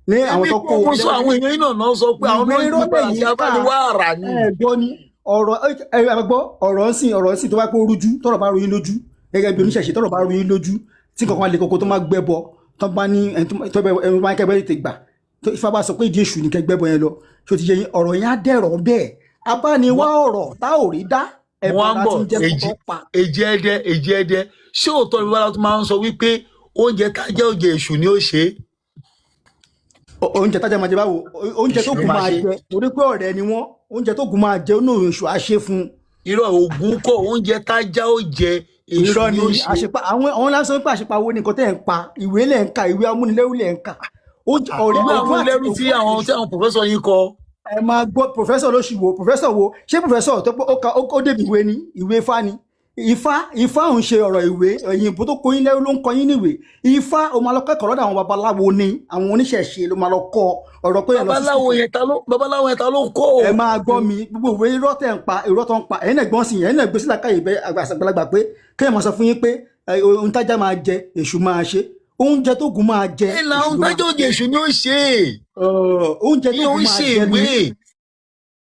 ní àwọn Èmi tó kó kò mú sọ, lẹ́rú. àwọn èèyàn náà náà sọ pé àwọn Ìwé náà ń rọ́tẹ̀ gbà àti yìí ń kà, abániwárà ni. ẹ gbọ́ ni ọ̀rọ̀, ẹ gbọ́ ọ̀rọ̀ ń sìn, ọ̀rọ̀ ń sìn tó bá pé ó rújú, tọ́rọ̀ bá rú yín lójú gẹ́gẹ́ bí oníṣẹ̀ṣe, tọ́rọ̀ bá rú yín lójú tí nǹkan kan lè koko tó máa gbẹ́bọ, tó bá ní ẹni tó bẹ ẹni bá kẹ́gbẹ́ tètè gbà tó Ifá bá sọ pé ìdí èṣù ní kẹ́gbẹ́bọ yẹn lọ, ṣó ti yé yín? Ọ̀rọ̀ yẹn á dẹ̀rọ̀ bẹ́ẹ̀. Abániwá ọ̀rọ̀ tá ò rí dá, Mo wá ń ẹbọra bọ̀. tí ń jẹ́ Èjì kọ́kọ́ pa. Èjì ẹdẹ, èjì ẹdẹ, ṣé òótọ́ ni babaláwo tó máa ń sọ wípé oúnjẹ tájẹ́ òjè èṣù ni ó ṣe é? Oúnjẹ tájà máa jẹ báwo? Oúnjẹ Èṣù tó ló kù máa máa ṣe. jẹ, torí pé ọ̀rẹ́ ni wọ́n, oúnjẹ tó kù máa jẹ ó ní èṣù á ṣe fún un. Irọ́, ògùn kọ́, oúnjẹ tájá ó jẹ, èṣù Irọ́ ni ni. ó ṣe. Àṣepa àwọn lásán pé àṣepa wo ni nǹkan tẹ́ ẹ̀ ń pa, ìwé lẹ̀ ń ka, ìwé amúnilẹ́rú lẹ̀ ń kà. Ọ̀rẹ́ Ìwé Ògún àwọn àti ẹlẹ́rú tí Ògún àti àwọn èṣù. tí àwọn professor yín kọ. Ẹ máa gbọ́, professor ló ṣì wo professor wo, ṣé professor tó pé ó ka ó débi ìwé ni, ìwé ifá ni. Ifá, ifá òun ṣe ọ̀rọ̀ ìwé òyìnbó tó kó yín lẹ́rú ló ń kọ yín níwèé ifá. Ó máa lọ kẹ́kọ̀ọ́ lọ́dọ̀ àwọn babaláwo ni, àwọn oníṣẹ̀ṣe ló máa lọ kọ́ ọ̀rọ̀ pé ẹ lọ sí Babaláwo school. yẹn ta ló, babaláwo yẹn ta ló kọ́? Ẹ máa gbọ́ mi, gbogbo ìwé irọ́ tẹ̀ ń pa, irọ́ tó ń pa, ẹ̀yin náà gbọ́n sí, ẹ̀yin náà gbé sílẹ̀ káyè bẹ́ àgbàlagbà pé kéèyàn máa sọ fún yín pé ohun tájá máa jẹ, èṣù máa ṣe, oúnjẹ tó gùn máa jẹ, Ẹ là èṣù ohun ló máa tájá ó jẹ, èṣù ni ó ṣe é. Oúnjẹ tó Ìyẹn gùn ń máa ṣe jẹ ìwé. ni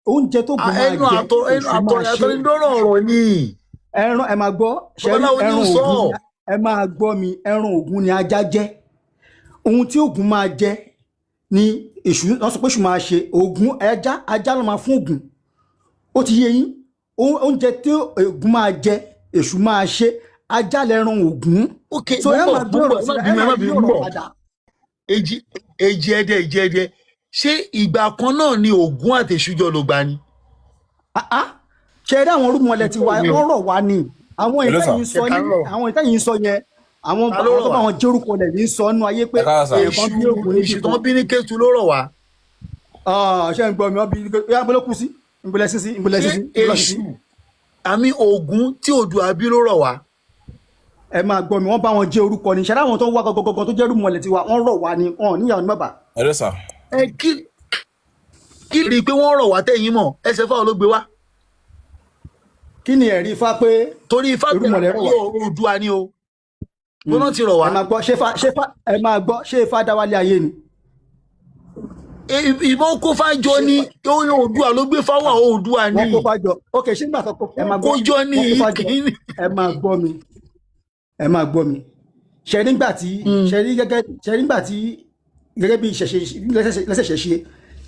oúnjẹ tó gùn máa Ẹnu jẹ, àtọ ẹnu èṣù àtọ máa ṣe. àtọnidọ́rọ̀ ọ̀rọ̀ ni. Ẹran, ẹ máa gbọ́, ṣẹ́rí Babaláwo ní ẹran sọ. Ògún, ẹ máa gbọ́ mi, ẹran Ògún ni ajá jẹ́. Ohun tí Ògún máa jẹ ni èṣù wọ́n sọ pé èṣù máa ṣe. Ògún ẹja, ajá ló máa fún Ògún. Ó ti yé yín? Oúnjẹ tí Ògún máa jẹ, èṣù máa ṣe, ajá lẹran Ògún. Ok, So mo ẹ ń bọ̀, máa gbé mo ń bọ̀, ọ̀rọ̀ ẹ má sílẹ̀, ẹ bínú, ẹ máa má yí bínú, mo ń ọ̀rọ̀ bọ̀. padà. Èjì, èjì ẹdẹ, èjì ẹdẹ, ṣé ìgbà kan náà ni Ògún àtèṣù jọ ló gbà ni? Ah, ah. Ṣe rí àwọn orúmọlẹ̀ tiwa, Mi ò. wọ́n rọ̀ wá ni àwọn Hello, sir. ìtẹ́yìn sọ Ṣé ta ní ló rọ̀? àwọn ìtẹ́yìn sọ yẹn, àwọn Ta ló àwọn rọ̀ tó bá wá? wọn jórúkọ lẹ̀ ní sọ nínú ayé pé Ẹ káàárọ̀ sir. èèyàn kan Èṣù bí Ògún níbì èṣù tó kan. ń bí ní Kétu ló rọ̀ wá. Ah, ṣé ń gbọ́ mi? Wọ́n bí yá, ń bọ́lọ́ kú sí, ń bọ́lẹ̀ sí sí, ń bọ́lẹ̀ sí Ṣé sí, ń bọ́lẹ̀ sí èṣù sí. Àmì Ògún tí Oòduà bí ló rọ̀ wá. Ẹ máa gbọ́ mi, wọ́n bá wọn jẹ́ orúkọ ni. Ṣẹlẹ àwọn tó ń wá gọgọgọgọ tó jẹ́ irúnmọlẹ̀ tiwa, wọ́n rọ̀ wá ni, wọn ò níyàwó ní bàbá. Hello, sir. Ẹ kí rí i pé wọ́n rọ̀ wá tẹ̀yìn mọ̀, ẹsẹ̀ fáwọn ló gbé wá. Kí ni ẹ̀rí ifá pé Torí ifá irúnmọlẹ̀ rọ̀ wá? Oòduà ni o, gbóná ti rọ̀ wá. Ẹ máa gbọ́, ṣé fa ẹ máa gbọ́, ṣé ifá dá wálé ayé ni? Ìbọn kó fájọ ni, Oòduà ló gbé fáwọn, Oòduà ni. Wọ́n kó fájọ, ok, ṣé nígbà tó kó, ẹ máa gbọ́, Kó jọ ní wọ́n kó fájọ. Kí ni? Ẹ máa gbọ́ mi, ẹ máa gbọ́ mi. Ṣe nígbà tí ṣe rí gẹ́gẹ́, ṣe nígbà tí gẹ́gẹ́ bí ìṣẹ̀ṣe lẹ́sẹ̀ṣẹ̀ ṣe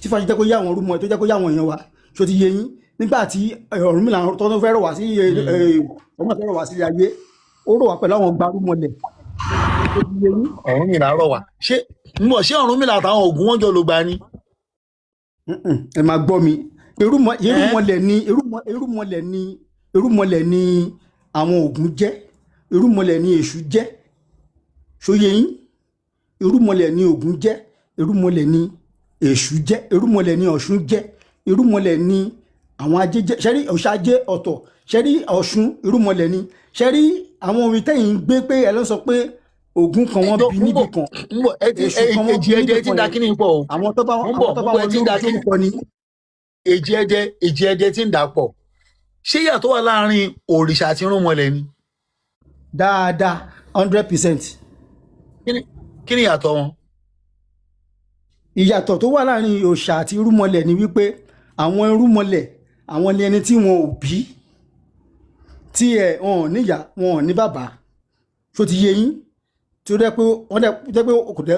tí fàṣẹ jẹ́ kó yá àwọn orúmọ tó jẹ́ kó yá àwọn èèyàn wa, ṣó ti yé yín? Nígbà tí Ọ̀rúnmìlà tó tó fẹ́ rọ̀ wá sí ọmọ fẹ́ rọ̀ wá sí ayé, ó rọ̀ wá pẹ̀lú àwọn gbarúmọlẹ̀, ṣó ti yé yín? Ọ̀rúnmìlà rọ̀ wá, ṣé ń bọ̀, ṣé Ọ̀rúnmìlà àtàwọn Ògún wọn jọ ló gbà ni? Mm-mm, ẹ máa gbọ́ mi, irúmọlẹ̀ ni irúmọlẹ̀ ni irúmọlẹ̀ ni àwọn Ògún jẹ́, irúmọlẹ̀ ni Èṣù jẹ́, ṣó yé yín? Irúmọlẹ̀ ni Ògún jẹ́, irúmọlẹ̀ ni Èṣù jẹ́, irúmọlẹ̀ ni Ọ̀ṣun jẹ́, irúmọlẹ̀ ni àwọn ajé jẹ́. Ṣẹ́rí òòṣà ajé ọ̀tọ̀, ṣẹ́rí Ọ̀ṣun irúmọlẹ̀ ni. Ṣẹ́rí àwọn orin tẹ́yìn ń gbé pé ẹ ló sọ pé Ògún kan wọ́n bí níbì kan, Ń bọ̀, ẹ ti Èṣù kan wọ́n èjì bí ẹdẹ níbì ti ń kan da yẹn. kíní pọ̀ o. Àwọn tó bá Ń bọ̀, àwọn tó ń bá bọ̀, ẹ wọn ti ń da lórúkọ kíní lórúkọ ni. Èjì ẹdẹ ti ń dà pọ̀. Ṣé ìyàtọ̀ wà láàrin òrìṣà àti irúnmọlẹ̀ ni? Dáadáa, 100%. Kí ni ìyàtọ̀ wọn? Ìyàtọ̀ tó wà láàrin òòṣà àti irúnmọlẹ̀ ni wípé àwọn irúnmọlẹ̀, àwọn ni ẹni tí wọn ò bí, tí ẹ wọn ò níyà, wọn ò ní bàbá, tó ti yé yín? Tí ó dẹ́ pé wọ́n dẹ́ jẹ́ pé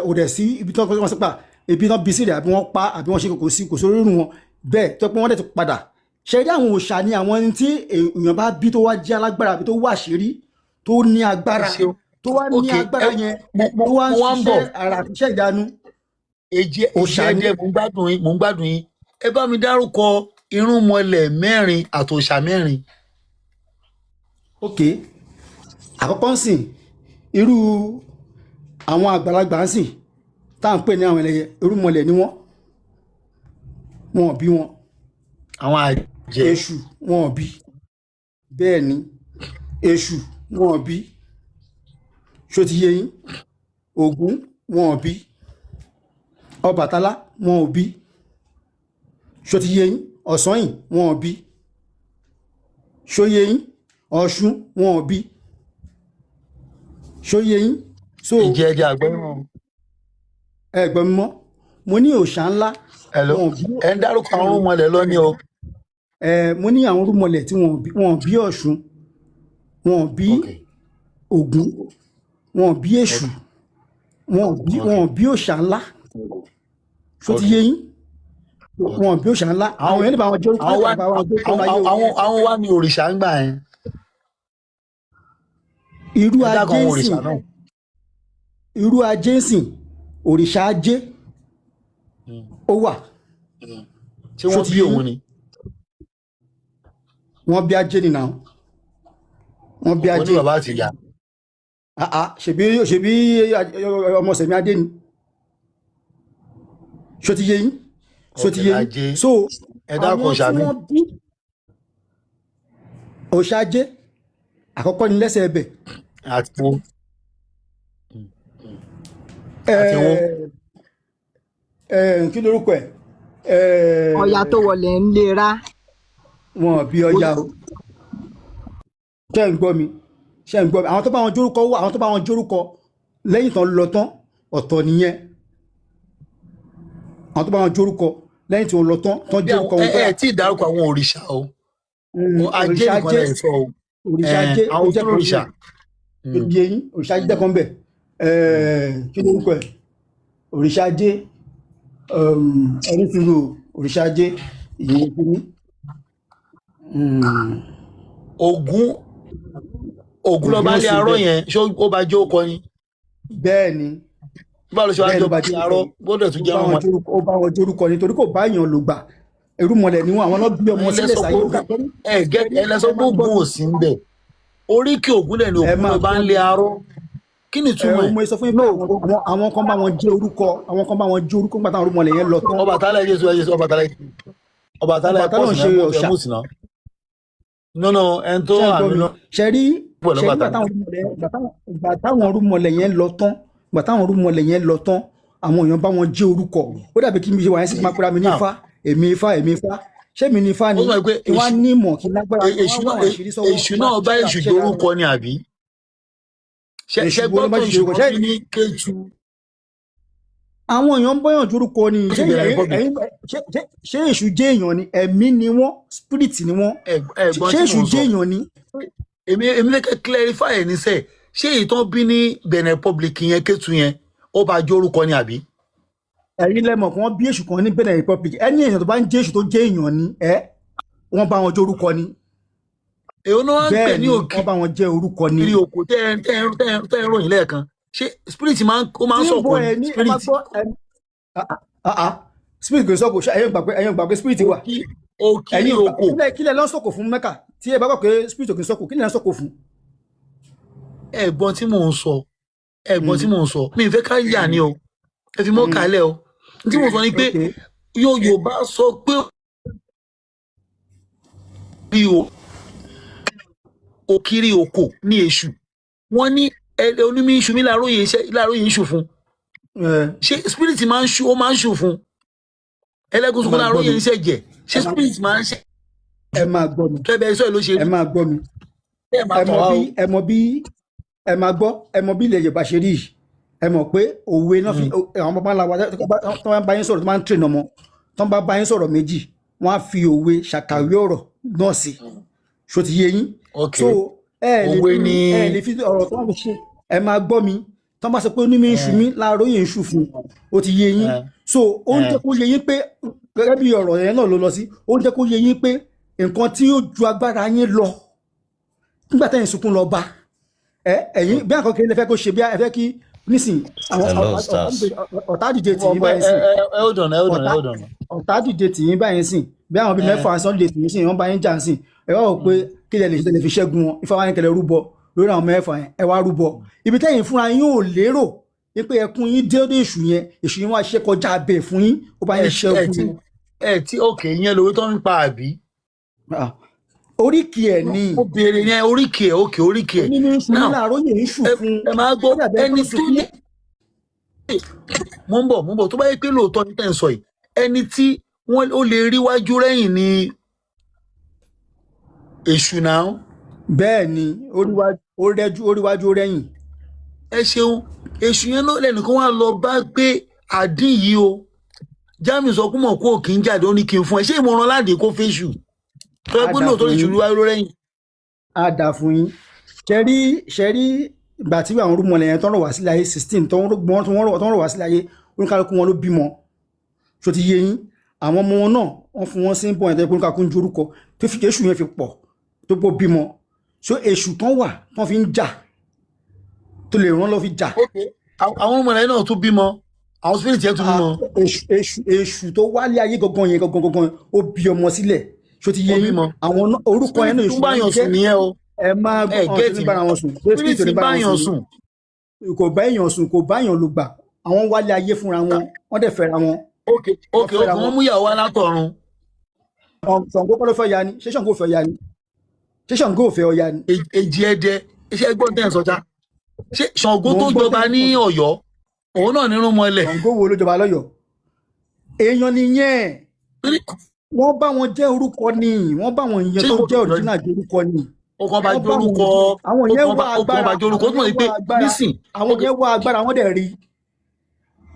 kò dẹ̀ sí ibi tí wọ́n sípa ibi tí wọ́n bí sí rẹ̀, àbí wọ́n pa, àbí wọ́n ṣe, kò sí, kò sórí irun wọn bẹ́ẹ̀ tó pé wọ́n dẹ̀ ti padà ṣe rí. Àwọn òòṣà ni àwọn ẹni tí èèyàn bá bí tó wá jẹ́ alágbára, àbí tó wà àṣírí, tó ní agbára, Ẹ ṣeun. tó wá ní Ok, agbára yẹn mo tó wá ń mo wá ń bọ̀. ṣiṣẹ́ ara àti iṣẹ́ ìyanu. Èjì Òòṣà ni. ẹdẹ, mò ń gbádùn yín, mò ń gbádùn yín. Ẹ bá mi dárúkọ irúnmọlẹ̀ mẹ́rin àtòòṣà mẹ́rin. Ok, àkọ́kọ́ ń sìn, irú àwọn àgbàlagbà ń sìn tá à ń pè ní àwọn ẹlẹ́yẹ, irúnmọlẹ̀ ni wọ́n, wọn ò bí wọn. Àwọn àjẹ́. Èṣù wọn ò bí, bẹ́ẹ̀ ni, Èṣù wọn ò bí, ṣó ti yé yín? Ògún wọn ò bí, Ọbàtálá wọn ò bí, ṣó ti yé yín? Ọ̀sanyìn wọn ò bí, ṣó yé yín? Ọ̀ṣun wọn ò bí, ṣó yé yín? So Èjì ẹdẹ àgbẹ̀rún. Ẹ gbọ́ mi mọ́, mo ní òòṣà ńlá Hello. wọn ò bí. Ẹ ń dárúkọ àwọn irúnmọlẹ̀ lọ ní o. Ẹ mo ní àwọn irúnmọlẹ̀ tí wọn ò bí, wọn ò bí Ọ̀ṣun, wọn ò bí Ògún, wọn ò bí Èṣù, wọn ò bí, wọn ò bí òòṣà ńlá, ṣó ti yé yín? Wọn ò bí òòṣà ńlá. Àwọn yẹn lè bá wọn jó, Àwọn wá bá wọn jó tó àwọn láyé o. Àwọn wá ní òrìṣà ń gbà yẹn. Irú Ẹ dákọ̀ ajé àwọn ń òrìṣà sìn náà. Irú ajé ń sìn, òrìṣà ajé ó wà. Ṣé wọ́n Ṣó ti bí yé yín? òun ni? Wọ́n bí ajé nìyà, wọ́n bí Ó ní ajé. bàbá àti ìyá. Ah, ah, ṣebí ọmọ sẹ̀mí adé ni, ṣó ti yé yín? Ṣó ti Ok, yé yín? ajé. So Ẹ dákọ̀ àwọn òòṣà tí mi. wọ́n bí òòṣà ajé àkọ́kọ́ ní lẹ́sẹ̀ ẹbẹ̀. Àti wo? Àti wo? Kí lorúkọ ẹ̀? Ọya tó wọlé ń lera. Wọn bí Ọya o. Ṣé ń gbọ́ mi? Ṣé ń gbọ́ mi? Àwọn tó bá wọn jórúkọ wà, àwọn tó bá wọn jórúkọ lẹ́yìn tán lọ tán, ọ̀tọ̀ nìyẹn. Àwọn tó bá wọn jórúkọ lẹ́yìn tí wọ́n lọ tán tán Bí jórúkọ àwọn wọn. ẹ ẹ tí ì dárúkọ àwọn òrìṣà o. Ajé Òrìṣà nìkan ajé lẹ sọ o. Òrìṣà Ẹ, ajé àwọn ó jẹ́ tó kan òrìṣà. bẹ́ẹ̀ yé yín? Òrìṣà ajé jẹ́ kan bẹ́ẹ̀. Kí lorúkọ ẹ̀? Òrìṣà ajé, ẹni sùúrù o, òrìṣà ajé ìyẹn kìíní. Ògún lọba Ògún lé sì arọ bẹ́ẹ̀. yẹn, ṣé ó bá jó kọ ni? Bẹ́ẹ̀ ni. Báwo ló ṣe wá Bẹ́ẹ̀ jọ ló bá lé jórúkọ. arọ gbọ́dọ̀ tún Ó jẹ́ bá wọn. wọn jórúkọ, ó bá wọn jórúkọ nítorí kò bá èèyàn lò gbà, irúnmọlẹ̀ ni wọn, àwọn náà bí ọmọ Ẹ sílẹ̀ lẹ́sọ sáyé. pé ẹ gẹ ẹ lẹ́sọ pé Ògún ò sí ń bẹ̀, oríkì Ògún dẹ̀ ni Ẹ Ògún máa lọba ń gbọ́ lé arọ, kí ni ẹ ìtumọ̀ ẹ̀? mo sọ fún yín pé àwọn kan bá wọn jẹ́ orúkọ, àwọn kan bá wọn jẹ́ orúkọ nígbà táwọn irúnmọlẹ̀ yẹn lọ tán. Ọbàtálá, Jésù, ẹ Jésù, Ọbàtálá, Ọbàtálá, ẹ Ọbàtálá pọ̀ ò sí ṣe náà, ẹ òòṣà. mú sí náà. No, no, ẹni tó Ṣé ń wà gbọ́ mi? nínú Ṣe rí pẹ̀lú ṣe rí bàtà. Ìgbà táwọn rúmọlẹ̀ yẹn lọ tán, ìgbà táwọn rúmọlẹ̀ yẹn lọ tán, àwọn èèyàn bá wọn jẹ́ orúkọ. Ó dàbí kí n ṣe wà yẹn sí máa pera mi ní Now, Ifá, èmi Ifá, èmi Ifá, ṣé mi ní Ifá ó ni? sọ pé Kí wọ́n á èṣù ní ìmọ̀, kí n lágbára, kí èṣù wọ́n á náà wá àwọn àṣírí sọ́wọ́, èṣù kí wọ́n á náà bá ṣiṣẹ́ èṣù àṣẹ dára. dorúkọ ni àbí? Ṣe Èṣù ṣe wo gbọ́ ló bá tó ṣe èṣù orúkọ kan ṣé bí ní Kétu àwọn èèyàn ń bọ́yàn jorúkọ ni? ó Ṣé ti bẹ̀rẹ̀ ẹ̀yin republic. ẹ̀yin ṣé èṣù jẹ́ èèyàn ni? Ẹ̀mí ni wọ́n, spirit ni wọ́n. Ẹ̀gbọ́n Ṣé tí èṣù mò ń sọ, jẹ́ èèyàn ni? Èmi fẹ́ kẹ́ clarify ẹ̀ níṣẹ́. Ṣé èyí tán bí ní Benin Republic yẹn, Kétu yẹn, ó bá jórúkọ ni àbí? Ẹ̀yin lẹ́mọ̀ kí wọ́n bí èṣù kan ní Benin Republic. Ẹni èèyàn tó bá ń jẹ́ èṣù tó jẹ́ èèyàn ni ẹ, wọ́n bá wọn jórúkọ ni. Èwo ni wọ́n ń pè Bẹ́ẹ̀ ní ni, wọ́n òkiri bá wọn jẹ́ orúkọ ni. òkò tẹ́ ẹ tẹ́ ẹ tẹ́ ẹ tẹ́ ẹ ròyìn lẹ́ẹ̀kan? Ṣé spirit máa ń ó máa ń Tí ń sọ̀kò bọ ni ẹ ní ẹ máa spirit? gbọ́ ẹ, ah ah ah, spirit kò sọ̀kò. Ṣé ẹ̀yin gbà pé, ẹ̀yin gbà pé spirit wà? Òkiri Ẹ̀yin ò gbà òkò. Kílẹ̀ lọ́n sọ̀kò fún Mẹ́kà? Tí ẹ bá gbà pé spirit ò kì í sọ̀kò, kílẹ̀ lọ́n sọ̀kò fún? Ẹ̀gbọ́n tí mò ń sọ, ẹ̀gbọ́n tí mò ń sọ, mi ì fẹ́ ká yà ni o, ẹ fi mọ́ kálẹ̀ o. N tí mò ń sọ ni pé yóò Yorùbá sọ pé bí o òkiri òkò ní èṣù, wọ́n ní onímí iṣu mi láàróyè iṣẹ́ láàróyè iṣu fún. Ṣé spirit máa ń ṣu, ó máa ń ṣù fún ẹlẹ́gùn Ẹ sunkún máa gbọ́ láàróyè mi. iṣẹ́ jẹ? Ṣé Ẹ máa spirit máa ń ṣe Ẹ máa gbọ́ mi. tó ẹbẹ sọ ẹ ló ṣe Ẹ rí? máa gbọ́ mi. Ẹ máa Ẹ tàn mọ wá o. bí ẹ mọ bí ẹ máa gbọ́, ẹ mọ bí ilẹ̀ Yorùbá ṣe rí yìí. Ẹ mọ̀ pé òwe náà fi àwọn bàbá ńlá wa tó bá ń bá yín sọ̀rọ̀, tó máa ń train ọmọ, tó ń bá bá yín sọ̀rọ̀ méjì, wọ́n á fi òwe ṣàkàwé ọ̀rọ̀ náà sí. Ṣó ti yé yín? Ok. So ẹ lè Òwe fi ni. Ẹ lè fi ọ̀rọ̀ tó ń ṣe. Ẹ máa gbọ́ mi. Tó ń bá sọ pé onímọ̀ iṣu mi láàárọ̀ yìí ń ṣù fún, ó ti yé yín? So ó ń jẹ́ kó yé yín pé gẹ́gẹ́ bí ọ̀rọ̀ yẹn náà ló lọ sí, ó ń jẹ́ kó yé yín pé nǹkan tí ó ju agbára yín lọ nígbà tẹ́yìn sunkún lọ bá ẹ, ẹ̀yin bí àkọ́kẹ́ lè fẹ́ kó ṣe, bí ẹ fẹ́ kí nísìn àwọn Hello, stars. ọ̀tá dìde tì yín báyìí ẹ sìn. ẹ ẹ hold on, ẹ hold on, ẹ Ọ̀tá hold on. ọ̀tá dìde tì yín báyìí sìn, bí àwọn bíi 6 sàn dìde tì yín sìn, wọ́n bá yín jà sìn, ẹ wá wò pé kí lẹ lè ṣe tẹ́lẹ̀ fi ṣẹ́gun wọn. Ifá wa ní kẹlẹ́ rúbọ lórí àwọn 6 yẹn. Ẹ wá rúbọ, ibi tẹ́yìn fúnra yín ò lérò ní pé ẹkún yín dé dé èṣù yẹn, èṣù yín wá ṣe kọjá abẹ fún yín, ó bá Ẹ yín ẹ ṣẹ́gun tí wọn. Ẹ tí, ok, ìyẹn lówó tó ń pa àbí? Ah, oríkì ẹ̀ ní. Ó béèrè yẹn, oríkì ẹ, ok, oríkì ẹ. Nínú iṣu Now nílàárọ̀ yìí ń ṣù ẹ fún. Ẹ máa gbọ́ Ó dàbí ẹni ẹni tó tó sunkún. ní mo ń bọ̀, mo ń bọ̀. Tó bá yẹ pé lóòótọ́ ní tẹ̀ ń sọ yìí, ẹni tí wọ́n ó lè rí wájú rẹ́yìn ní èṣù náà. Bẹ́ẹ̀ ni, ó rẹ́jú, ó ríwájú, ó rẹ́yìn. Ẹ ṣeun. Èṣù yẹn ló lẹ́nìkan wá lọ bá pé àdín yìí o, Jamiu sọ pé mọ̀ kó kì í jáde, ó ní kí n fún ẹ. Ṣé ìmọ̀ràn láàdì kó fẹ́ṣù tó yẹ Á pé dà lóòótọ́ fún èṣù yín. rí wájú rẹ́yìn? Á dà fún yín. Ṣẹ́rí ìgbà tí àwọn rúmọlẹ̀ yẹn tó ń rọ̀ wá sílẹ̀ ayé 16, tó ń rọ̀ wá sílẹ̀ ayé, oníkálukú wọn ló bímọ. Ṣó ti yé yín? Àwọn ọmọ wọn náà, wọ́n fún wọn sí ń bọ̀ yẹn tó yẹ pé oníkálukú ń jorúkọ tó fi èṣù yẹn fi pọ̀ tó pọ̀ bímọ. So èṣù kan wà tó fi ń jà, tó lè rán lọ fi jà. Ok, àwọn ọmọ rẹ náà tún bímọ, àwọn spirit yẹn tún bímọ? Èṣù tó wálé ayé gangan yẹn gangan gangan, ó bí ọmọ sílẹ̀. Ṣó ti yé Ó yín? bímọ. Àwọn orúkọ yẹn náà Spirit èṣù tún báyàn wọn sùn jẹ́. Nìyẹn o. Ẹ máa Ẹ gbọ́ ọ̀hún gẹ́ẹ̀tì ní bára wọn sùn, ṣé spirit spirit ò ní bára wọn báyàn sùn sùn. Ni kò bá èèyàn sùn, kò bá èèyàn lò gbà. Àwọn wálé ayé fúnra wọn, wọ́n dẹ̀ fẹ́ra wọn. Ok ok Wọ́n fẹ́ra ok, wọ́n wọn. mú ìyàwó wá látọ̀run. Ṣàngó kọ́ ló fẹ́ ya ni? Ṣé Ṣàngó fẹ́ ya ni? Ṣé Ṣàngó ò fẹ́ Ọya ni? Èjì ẹdẹ, iṣẹ́ gbọ́n tẹ̀ ń sọjá, ṣé Ṣàngó Mò tó ń gbọ́ jọba tẹ́ ń ní sọ. Ọ̀yọ́, òun náà nírún mọ́lẹ̀? Ṣàngó wo ló jọba lọ́yọ̀ọ́? Èèyàn nìyẹn. Wọ́n bá wọn jẹ́ orúkọ ni, wọ́n bá wọn ìyẹn Ṣé tó kò jẹ́ jọ original jẹ́ orúkọ ni. Ó kàn bá Wọ́n bá wọn jórúkọ. Àwọn Ó yẹn kàn wá bá ó kàn agbára. bá jórúkọ, ó Àwọn túmọ̀ sí yẹn pé wá agbára. nísìn Àwọn ok yẹn wá agbára, wọ́n dẹ̀ rí,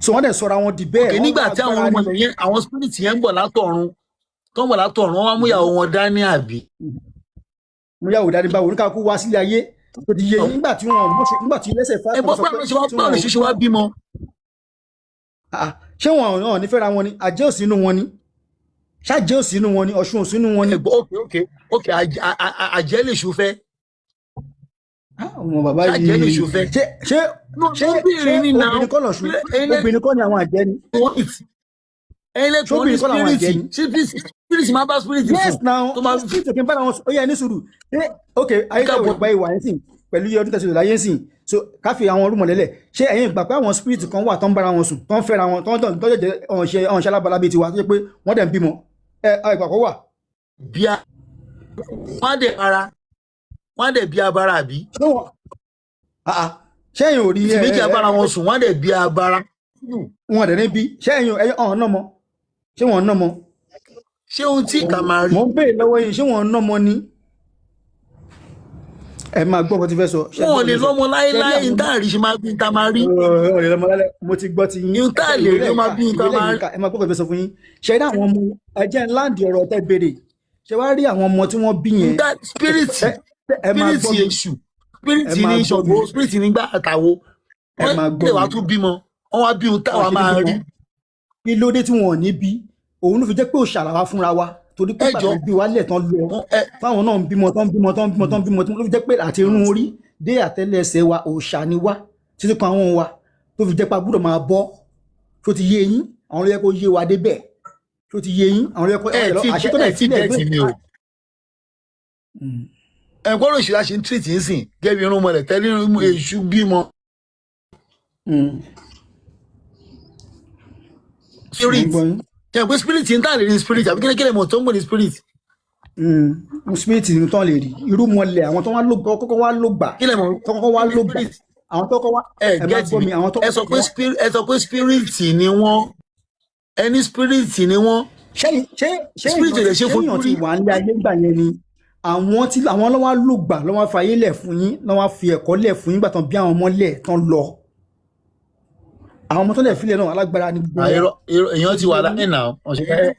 so wọ́n dẹ̀ sọra wọn di bẹ́ẹ̀. Ok. Wọ́n Nígbà wá tí àwọn agbára ni. ọmọlẹ̀ yẹn, àwọn spirit yẹn ń bọ̀ látọ̀run, tó ń bọ̀ látọ̀run, wọ́n wá mú ìyàwó wọn dání àbí? Mo yàwó dání báwo? Oníkàkú wá sílé ayé tó ti yé yín, nígbà tí wọn mọ̀, nígbà tí lẹ́sẹ̀ Ẹ fà bọ́ kan sọ báwo pé ló ṣe wá tí báwo wọn ló ṣe wá bímọ? Ah, ṣé wọn ò ní fẹ́ra wọn ni? Àjẹ́ òsínú wọn ni, ṣáàjẹ́ òsínú wọn ni, Ọ̀ṣun òsínú wọn ni. Ẹ gbọ́, ok ok ok, àjẹ́ lè ṣu fẹ́. Ah, ọmọ bàbá Ṣáàjẹ́ lè yìí ṣu fẹ́? Ṣé ṣé No, ṣé mo ṣé béèrè ní náà. Obìnrin kọ́ lọ̀ṣun? Ẹ̀yin lẹ Obìnrin kọ́ ni àwọn àjẹ́ ni? Ẹ̀yin lẹ tó ní Ṣóbìnrin kọ́ làwọn spirit. àjẹ́ ni? Spirit máa bá spirit Yes sùn now. tó máa Spirit òkè ń bára wọn sùn. Ó yẹ ní sùúrù. Ṣé ok, ayé tẹ̀wé káàbọ̀ ìgbà ìwà yẹn sìn pẹ̀lú iye ọdún tẹ̀sí láyé sìn, so ká fi àwọn orúmọlẹ́lẹ̀, ṣé ẹ̀yin gbà pé àwọn spirit kan wà tó ń bára wọn sùn, tó ń fẹ́ra wọn, tó ń tó ń jẹ́ ọ̀nṣẹ́ alábala bíi tiwa, tó jẹ́ pé wọ́n dẹ̀ ń bímọ? Ẹ ìgbà kan wà. Bíà. Wọ́n á dẹ̀ ara, wọ́n á dẹ̀ bí abara, àbí? Ṣé wọn, ah, ah, ṣẹ́yìn ò rí Tí ẹ méjì ẹ abára wọn sùn, wọ́n á dẹ̀ bí abara. Wọn dẹ̀ níbi ṣẹ́yìn ẹ̀yìn ọ̀hún náà mọ́, ṣé wọn náà mọ́? Ṣé ohun tí ìka máa rí? Mò ń béèrè lọ́wọ́ yìí, ṣé wọn náà mọ́ ni? Ẹ máa gbọ́ nǹkan tí fẹ́ sọ. Ṣé Wọn ò gbọ́ lè nǹkan tí fẹ́ sọ? lọ́mọ Ṣé rí láéláé. àwọn Ní tá àrí ṣe máa bí tá máa rí. Ọ̀rọ̀ rẹ̀ lọ́mọ lálẹ́, mo ti gbọ́ ti yín. Ní tá lè Ìwé rí ó lẹ́yìn máa ká bí tá ìwé máa lẹ́yìn rí. ká. Ẹ máa gbọ́ nǹkan tí fẹ́ sọ fún yín. Ṣe rí àwọn ọmọ, ẹ jẹ́ ńláǹdì ọ̀rọ̀ tẹ́ béèrè. Ṣe wá rí àwọn ọmọ tí wọ́n bí yẹn? Níta spirit. Ẹ máa Spirit gbọ́ mi. èṣù, Ẹ spirit máa ní gbọ́ Ṣàngó, mi. spirit ní gbà àtàwo. Ẹ Wọ́n máa gbọ́ lè wá mi. tún bímọ, wọ́n wá bí ohun Wọn táwa ṣe ní máa rí. bímọ. Kí ló dé tí wọn ò ní bí? Òun ló fi jẹ́ pé òòṣà làwa fúnra wa, torí pé Ẹ jọ pàtó bí wa lẹ̀ tán lọ, wọn ẹ táwọn náà ń bímọ, tán ń bímọ, tán ń bímọ, tán ń bímọ, ló fi jẹ́ pé àti irun orí dé àtẹ́lẹsẹ̀ wa, òòṣà ni wá títí kan àwọn wa, tó fi jẹ́ pé a gbọ́dọ̀ máa bọ́. Tó ti yé yín? Àwọn ló yẹ kó yé wa débẹ̀. Tó ti yé yín? Àwọn ló yẹ kó Ẹ tí àṣẹ tó ẹ dẹ̀ tí sílẹ̀ get gbé. mi o. Ẹ gbọ́dọ̀ òṣèlú àṣẹ ń treat ń sìn gẹ́gẹ́ bí irun mọ̀lẹ̀ tẹ́lẹ̀ èṣù bímọ. Mo ń Spirit. gbọ́ yín. Ṣe pé spirit ń tà lè rí spirit, àbí kíni kíni mọ̀ tó ń gbé ní spirit? Spirit ni tán lè rí irú mọlẹ̀, àwọn tó wá ló kọ́kọ́ wá ló gbà, Kí lẹ mọ̀ tó kọ́kọ́ wá ló gbà, spirit? àwọn tó kọ́kọ́ wá. Ẹ Ẹ máa get gbọ́ mi. mi, àwọn tó Ẹ sọ pé spirit, ẹ sọ pé spirit ni wọ́n, ẹni spirit ni wọ́n. Ṣé ṣé ṣé Spirit ò lè ṣe èèyàn fojú ti rí. wà ní ayé gbà yẹn ni, àwọn tí àwọn lọ́wọ́ ló gbà, lọ́wọ́ fi ayé lẹ̀ fún yín, lọ́wọ́ fi ẹ̀kọ́ lẹ̀ fún yín gbà tán bí àwọn ọmọ lẹ̀ tán lọ, àwọn ọmọ tó lẹ̀ fílẹ̀ náà, alágbára ni gbogbo Ah, wọn. èèyàn ti wà láyé náà. Ọ̀sẹ̀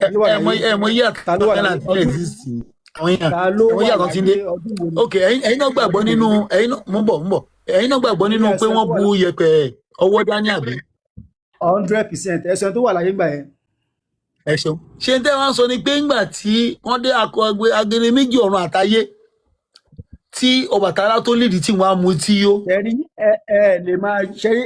Ta ló wà ẹ mọ láyé? ẹ mọ iye Ta ló wà àtàwọn láyé àti ọdún? exist àwọn èèyàn Ta ló ẹ mọ wà iye àtàn ti ń dé. láyé ọdún wo ni? Ok, ẹ̀yin náà gbàgbọ́ Ọdún wo nínú ni? Ẹ̀yin náà, mo ń bọ̀, mo ń bọ̀. Ẹ̀yin náà gbàgbọ́ nínú Ẹsẹ̀ pé tó wọ́n wà bu yẹ̀pẹ̀ ọwọ́ dání, àbí? 100%, ẹsẹ̀ tó wà láyé gbà yẹn. Ẹ ṣeun. Ṣé n tẹ́ wá ń sọ ni pé ńgbà tí wọ́n dé akọ agere méjì ọ̀run àtayé tí Ọbàtálá tó lédi tí wọ́n á mu tí yó. Ṣẹ́rí, ẹ lè máa ṣẹ́rí,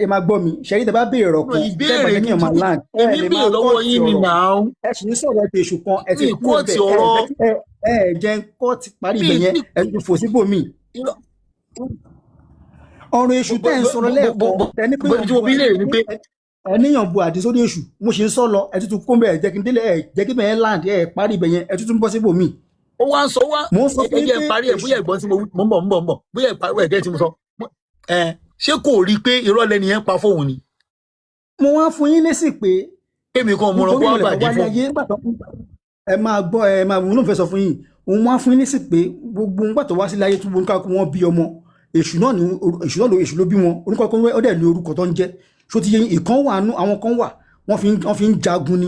ẹ máa gbọ́ mi. Ṣẹ́rí, tẹ bá béèrè ọ̀rọ̀ kan, tẹ́ bá Ìbéèrè jẹ́ ni. kí èèyàn máa land, ẹ Èmi lè béèrè máa lọ́wọ́ kọ́ọ̀tì yín ni ọ̀rọ̀. nàá. Ẹ sì ń sọ̀rọ̀ ètò èṣù kan, ẹ ti Mi kúrò kóòtì bẹ́ẹ̀ ẹ ọ̀rọ̀. jẹ́ ẹ ẹ jẹ́ ń kọ́ọ̀tì parí Mi ibẹ̀ yẹn. mi Ẹ ti fò síbòmíì. Ọ̀rọ̀ èṣù tẹ́ ń sọ̀rọ̀ lẹ́ẹ̀kan, tẹ ní pé Bó tí mo bí léèrè ni pé ẹ níyàn bu àdí sórí èṣù. Mo sì ń sọ lọ, ẹ tuntun kó bẹ́ẹ̀, jẹ́ kí n délé, ẹ jẹ́ kí bẹ́ẹ̀ land, ẹ parí ibẹ̀ yẹn, ẹ tuntun bọ́ síbòmíì. Ó wá ń sọ wá. Mo ń sọ Ẹ fún yín jẹ́ pé parí ẹ̀ èṣù bóyá ẹ̀gbọ́n tí mo wí- mo ń bọ̀, mo ń bọ̀, mo ń bọ̀, bóyá ẹ̀ parí ẹ̀ tí mo sọ ẹ. Ṣé kò rí i pé irọ́ lẹni yẹn pa fóun ni? Mo wá fún yín lésì pé Kémi kan mo ràn nítorí kó wá ìmọ̀lẹ̀ tó bàjẹ́ wálé fún ayé nígbà tó ẹ máa gbọ́, ẹ máa wọ́n ló ń fẹ́ sọ fún yín. Òun wá fún yín lésì pé gbogbo nígbà tó wá sílé ayé tó gbogbo nǹkan wọn bí ọmọ èṣù náà ni, èṣù náà ló, èṣù ló bí wọn, oníkàkú ó dẹ̀ ní orúkọ tó ń jẹ́. Ṣó ti yé yín? Ìkan wà nú àwọn kan wà, wọ́n fi ń jagun ni,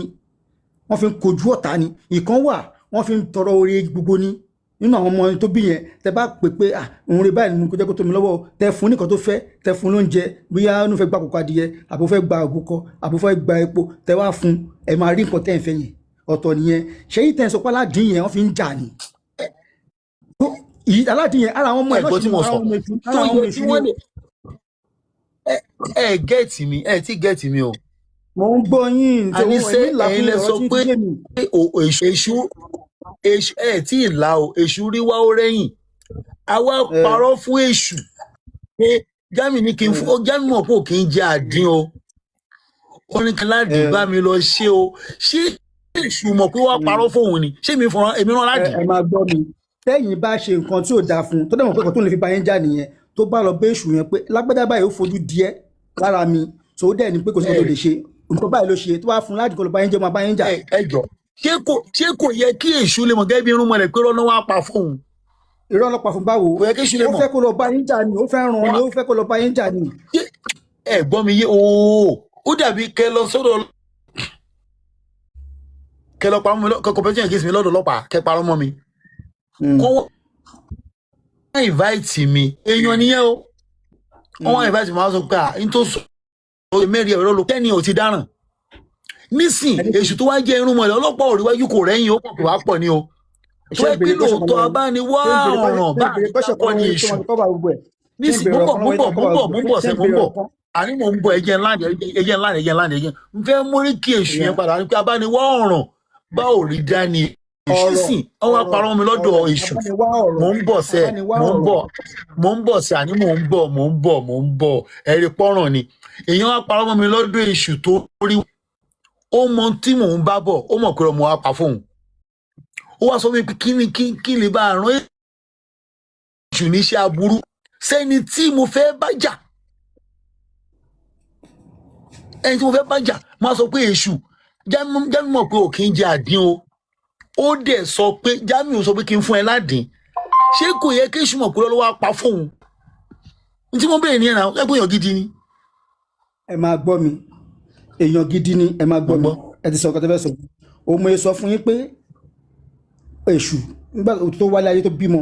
wọ́n fi ń kojú ọ̀tá ni. Ìkan wà, wọ́n fi ń tọrọ oore gbogbo ni. Nínú àwọn ọmọ tó bí yẹn, tẹ bá pè pé, ah, òun rè báyìí ni mo kó jẹ́ kó tó mi lọ́wọ́ o, tẹ fún nìkan tó fẹ́, tẹ fún lóúnjẹ, bóyá ó fẹ́ gba kókó adìyẹ, àbó fẹ́ gba òbúkọ, àbó fẹ́ gba epo, tẹ wá fún, ẹ máa rí nǹkan tẹ́ ẹ fẹ́ yẹn. Ọ̀tọ̀ nìyẹn. Ṣé yìí tẹ́ ẹ sọ pé aládìí yẹn, wọ́n fi ń jà ni? Yìí aládìí yẹn, ara àwọn ọmọ ẹ̀ Ẹ̀gbọ́n náà tí sì mo ara sọ àwọn ọmọ èṣù, ara tó àwọn ọmọ yẹ tí èṣù ni wọ́n o. lè ẹ get mi, ẹ tí get mi o. Mo ń gbọ́ yín tí Àní owó ṣé èmi là ẹ̀yin fún lẹ ọ̀rọ̀ sọ tí pé ń yé mi. Èṣù ẹ tí ì là o, èṣù rí wá ó rẹ́yìn, àwa Ẹ parọ́ fún èṣù pé Jami ní kí n fún ó. Jami mọ̀ pé ò kì í jẹ àdín o, ó ní kí ládìí bá mi lọ ṣe o. Ṣé èṣù mọ̀ pé wàá parọ́ fóun ni? Ṣé mi fúnra èmi rán Ẹ ládìí? Ẹ máa gbọ́ mi, tẹ́yìn bá ṣe nǹkan tí ò dáa fún un, tó dẹ̀ mọ̀ pé nǹkan tó lè fi ba yín jà nìyẹn, tó bá lọ bẹ́ èṣù yẹn pé lágbájá báyìí ó fojú díẹ̀ lára mi, tó dẹ̀ ní pé kò sí nǹkan tó lè ṣe, nǹkan báyìí ló ṣe, tó bá fún un láti kó lọ bá yín jẹ́, máa bá yín jà. Ẹ jọ, ṣé kò yẹ kí èṣù lè mọ̀ gẹ́gẹ́ bí irun mọ̀lẹ̀ pé rọ́nà wàá pa fóun? Irọ́ ọlọ́pàá fún báwo? Kò yẹ kí èṣù lè Ó mọ̀. fẹ́ kó lọ bá yín jà ni, ó fẹ́ ràn ni, ó fẹ́ kó lọ bá yín jà ni. Ṣé ẹ gbọ́ mi yé ooo? Ó dàbí kẹ lọ sọ́dọ̀, kẹ lọ parọ́ mọ́ mi kẹ competition against mi lọ́dọ̀ ọlọ́pàá, kẹ parọ́ mọ́ mi, kó wọ́n invite mi. Èèyàn nìyẹn o. Wọ́n wá invite mi, wọ́n á sọ pé à n tó sọ mẹ́rin ẹ̀rọ ló kẹ́ni ò ti dáràn nísìn. Èṣù tó wá jẹ́ irun mọ̀lẹ́ ọlọ́pàá ò ríwájú kò rẹ́yìn, ó pọ̀ kò wá pọ̀ ni o. Tó Ṣé yẹ pé béèrè question kan lóòótọ́ lọ́wọ́ yín? abániwá Ṣé ń béèrè ọ̀ràn ṣé bá ń béèrè question kan àdìgbà ni lọ́wọ́ yín tó èṣù máa fi cover gbogbo ẹ̀? Ṣé ń nísìn. béèrè Mo ń bọ̀, ọ̀kan mo lọ́wọ́ ń yín tó bọ̀, máa mo ń cover bọ̀, gbogbo mo ń ẹ̀? bọ̀ Ṣé sẹ́ ń mo ń béèrè bọ̀. ọ̀kan? Àní mò ń bọ̀. Ẹjẹ́ ńlá, ẹjẹ́ ńlá, ẹjẹ́ ńlá, ẹjẹ́ n fẹ́ mórí kí èṣù yẹn padà ní pé abániwá ọ̀ràn bá ò rí dání èṣù Ọ̀rọ̀ sìn wọ́n wá ọ̀rọ̀ parọ́ mi lọ́dọ̀ ọ̀rọ̀ èṣù. Abániwá ọ̀rọ̀ Mò ń bọ̀ sẹ́. Abániwá Mò ń ọ̀rọ̀. bọ̀, mò ń bọ̀ sẹ́. Àní mò ń bọ̀, mò ń bọ̀, mò ń bọ̀. Ẹ̀rí pọ́nrán ni èèyàn wá parọ́ mọ́ mi lọ́dọ̀ èṣù tó rí. Ó mọ tí mò ń bá bọ̀, ó mọ̀ pé ọmọ wa pa fóun. Ó wá sọ fún mi pé kí ni kí lè bá rán èṣù níṣẹ́ aburú sẹ́ni tí mo fẹ́ bá jà. Ẹni tí mo fẹ́ bá jà máa sọ pé èṣù Jamiu mọ̀ pé ò kí ń jẹ àdín o. Ó dẹ̀ sọ pé Jamiu sọ pé kí n fún ẹ ládìín. Ṣé kò yẹ kí èṣù mọ̀ pé lọ́wọ́ á pa fóun? Ní tí mo bèèrè ní ẹ̀ràn ẹgbẹ́ èèyàn gidi ni. Ẹ máa gbọ́ mi, èèyàn gidi ni. Ẹ máa gbọ́ Mo mi. gbọ́. Ẹ ti sọ ọkọ tó fẹ́ sọ. Òun mo sọ fún yín pé èṣù nígbà tó wálé ayé tó bímọ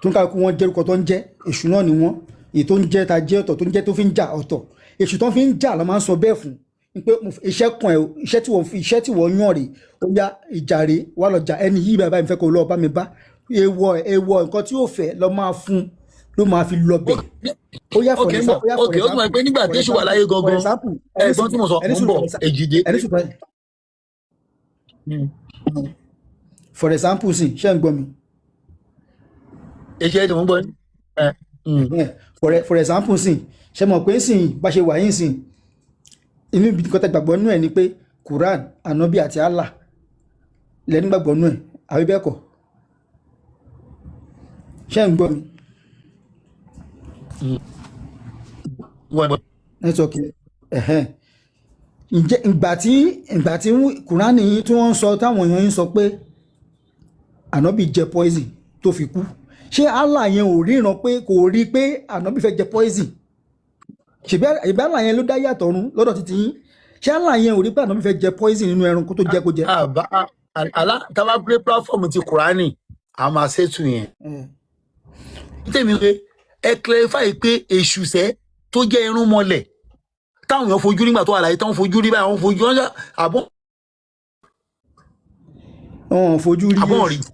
tó ń kálukú wọn jẹ́ orúkọ tó ń jẹ́, èṣù náà ni wọ́n. Èyí tó ń jẹ́ ta jẹ́ ọ̀tọ̀, tó ń jẹ́ tó fi ń jà ọ̀tọ̀. Èṣù tó fi ń jà ló máa ń sọ bẹ́ẹ̀ fún pé iṣẹ́ kan ẹ̀ o, iṣẹ́ tí wọ́n fi, iṣẹ́ tí wọ́n yàn rè, ó yá, ìjà rè, wà lọ jà ẹni yìí bàbá mi fẹ́ kó lọ bá mi bá èèwọ̀ èèwọ̀ nǹkan tí yóò fẹ́ lọ máa fún ló máa fi lọ bẹ̀. Ó yá, for Ok, ń bọ̀. example, ó yá, for Ok, ó tún mọ̀ pé nígbà tí èṣù wà láyé for gangan, example, ẹ̀gbọ́n tí mo sọ, ẹni mo ń bọ̀, èjìdé. Ẹni sùn. For example sí, ṣé ń gbọ́ mi? Èjì ẹ̀ tí mo ń gbọ́ ẹ. Yeah. For example sí, ṣe mọ̀ pé sìn bá ṣe wà yín sìn, inú ibi nǹkan tẹ́ gbàgbọ́ nú ẹ̀ ni pé Quran, Anabi àti Allah lẹ́nu gbàgbọ́ nú ẹ̀, àbí bẹ́ẹ̀ kọ́? Ṣé ń gbọ́ mi? Wọ́n Network. Ẹ̀hẹ́n. Ǹjẹ́ ìgbà tí Quran yìí tí wọ́n ń sọ, táwọn èèyàn yín sọ pé Anabi jẹ poison tó fi kú, ṣé Allah yẹn ò ríran pé kò rí pé Anabi fẹ́ jẹ poison? Ṣèbí Allah yẹn ló dá yàtọ̀ ọ̀run lọ́dọ̀ títí yín? Ṣé Allah yẹn ò rí pé Anabi fẹ́ jẹ poison nínú ẹran kó tó jẹ kó jẹ? Àbá àlá tábà play platform ti Kùránì, a máa ṣètù yẹn. Tèmi pé ẹ clarify pé èṣù sẹ́ tó jẹ́ irun mọ́lẹ̀ táwọn èèyàn fojú nígbà tó wà láyé, táwọn fojú rí báyìí, àwọn fojú wọn àbọ̀ Wọn ò fojú rí àbọ̀ rí. Èṣù,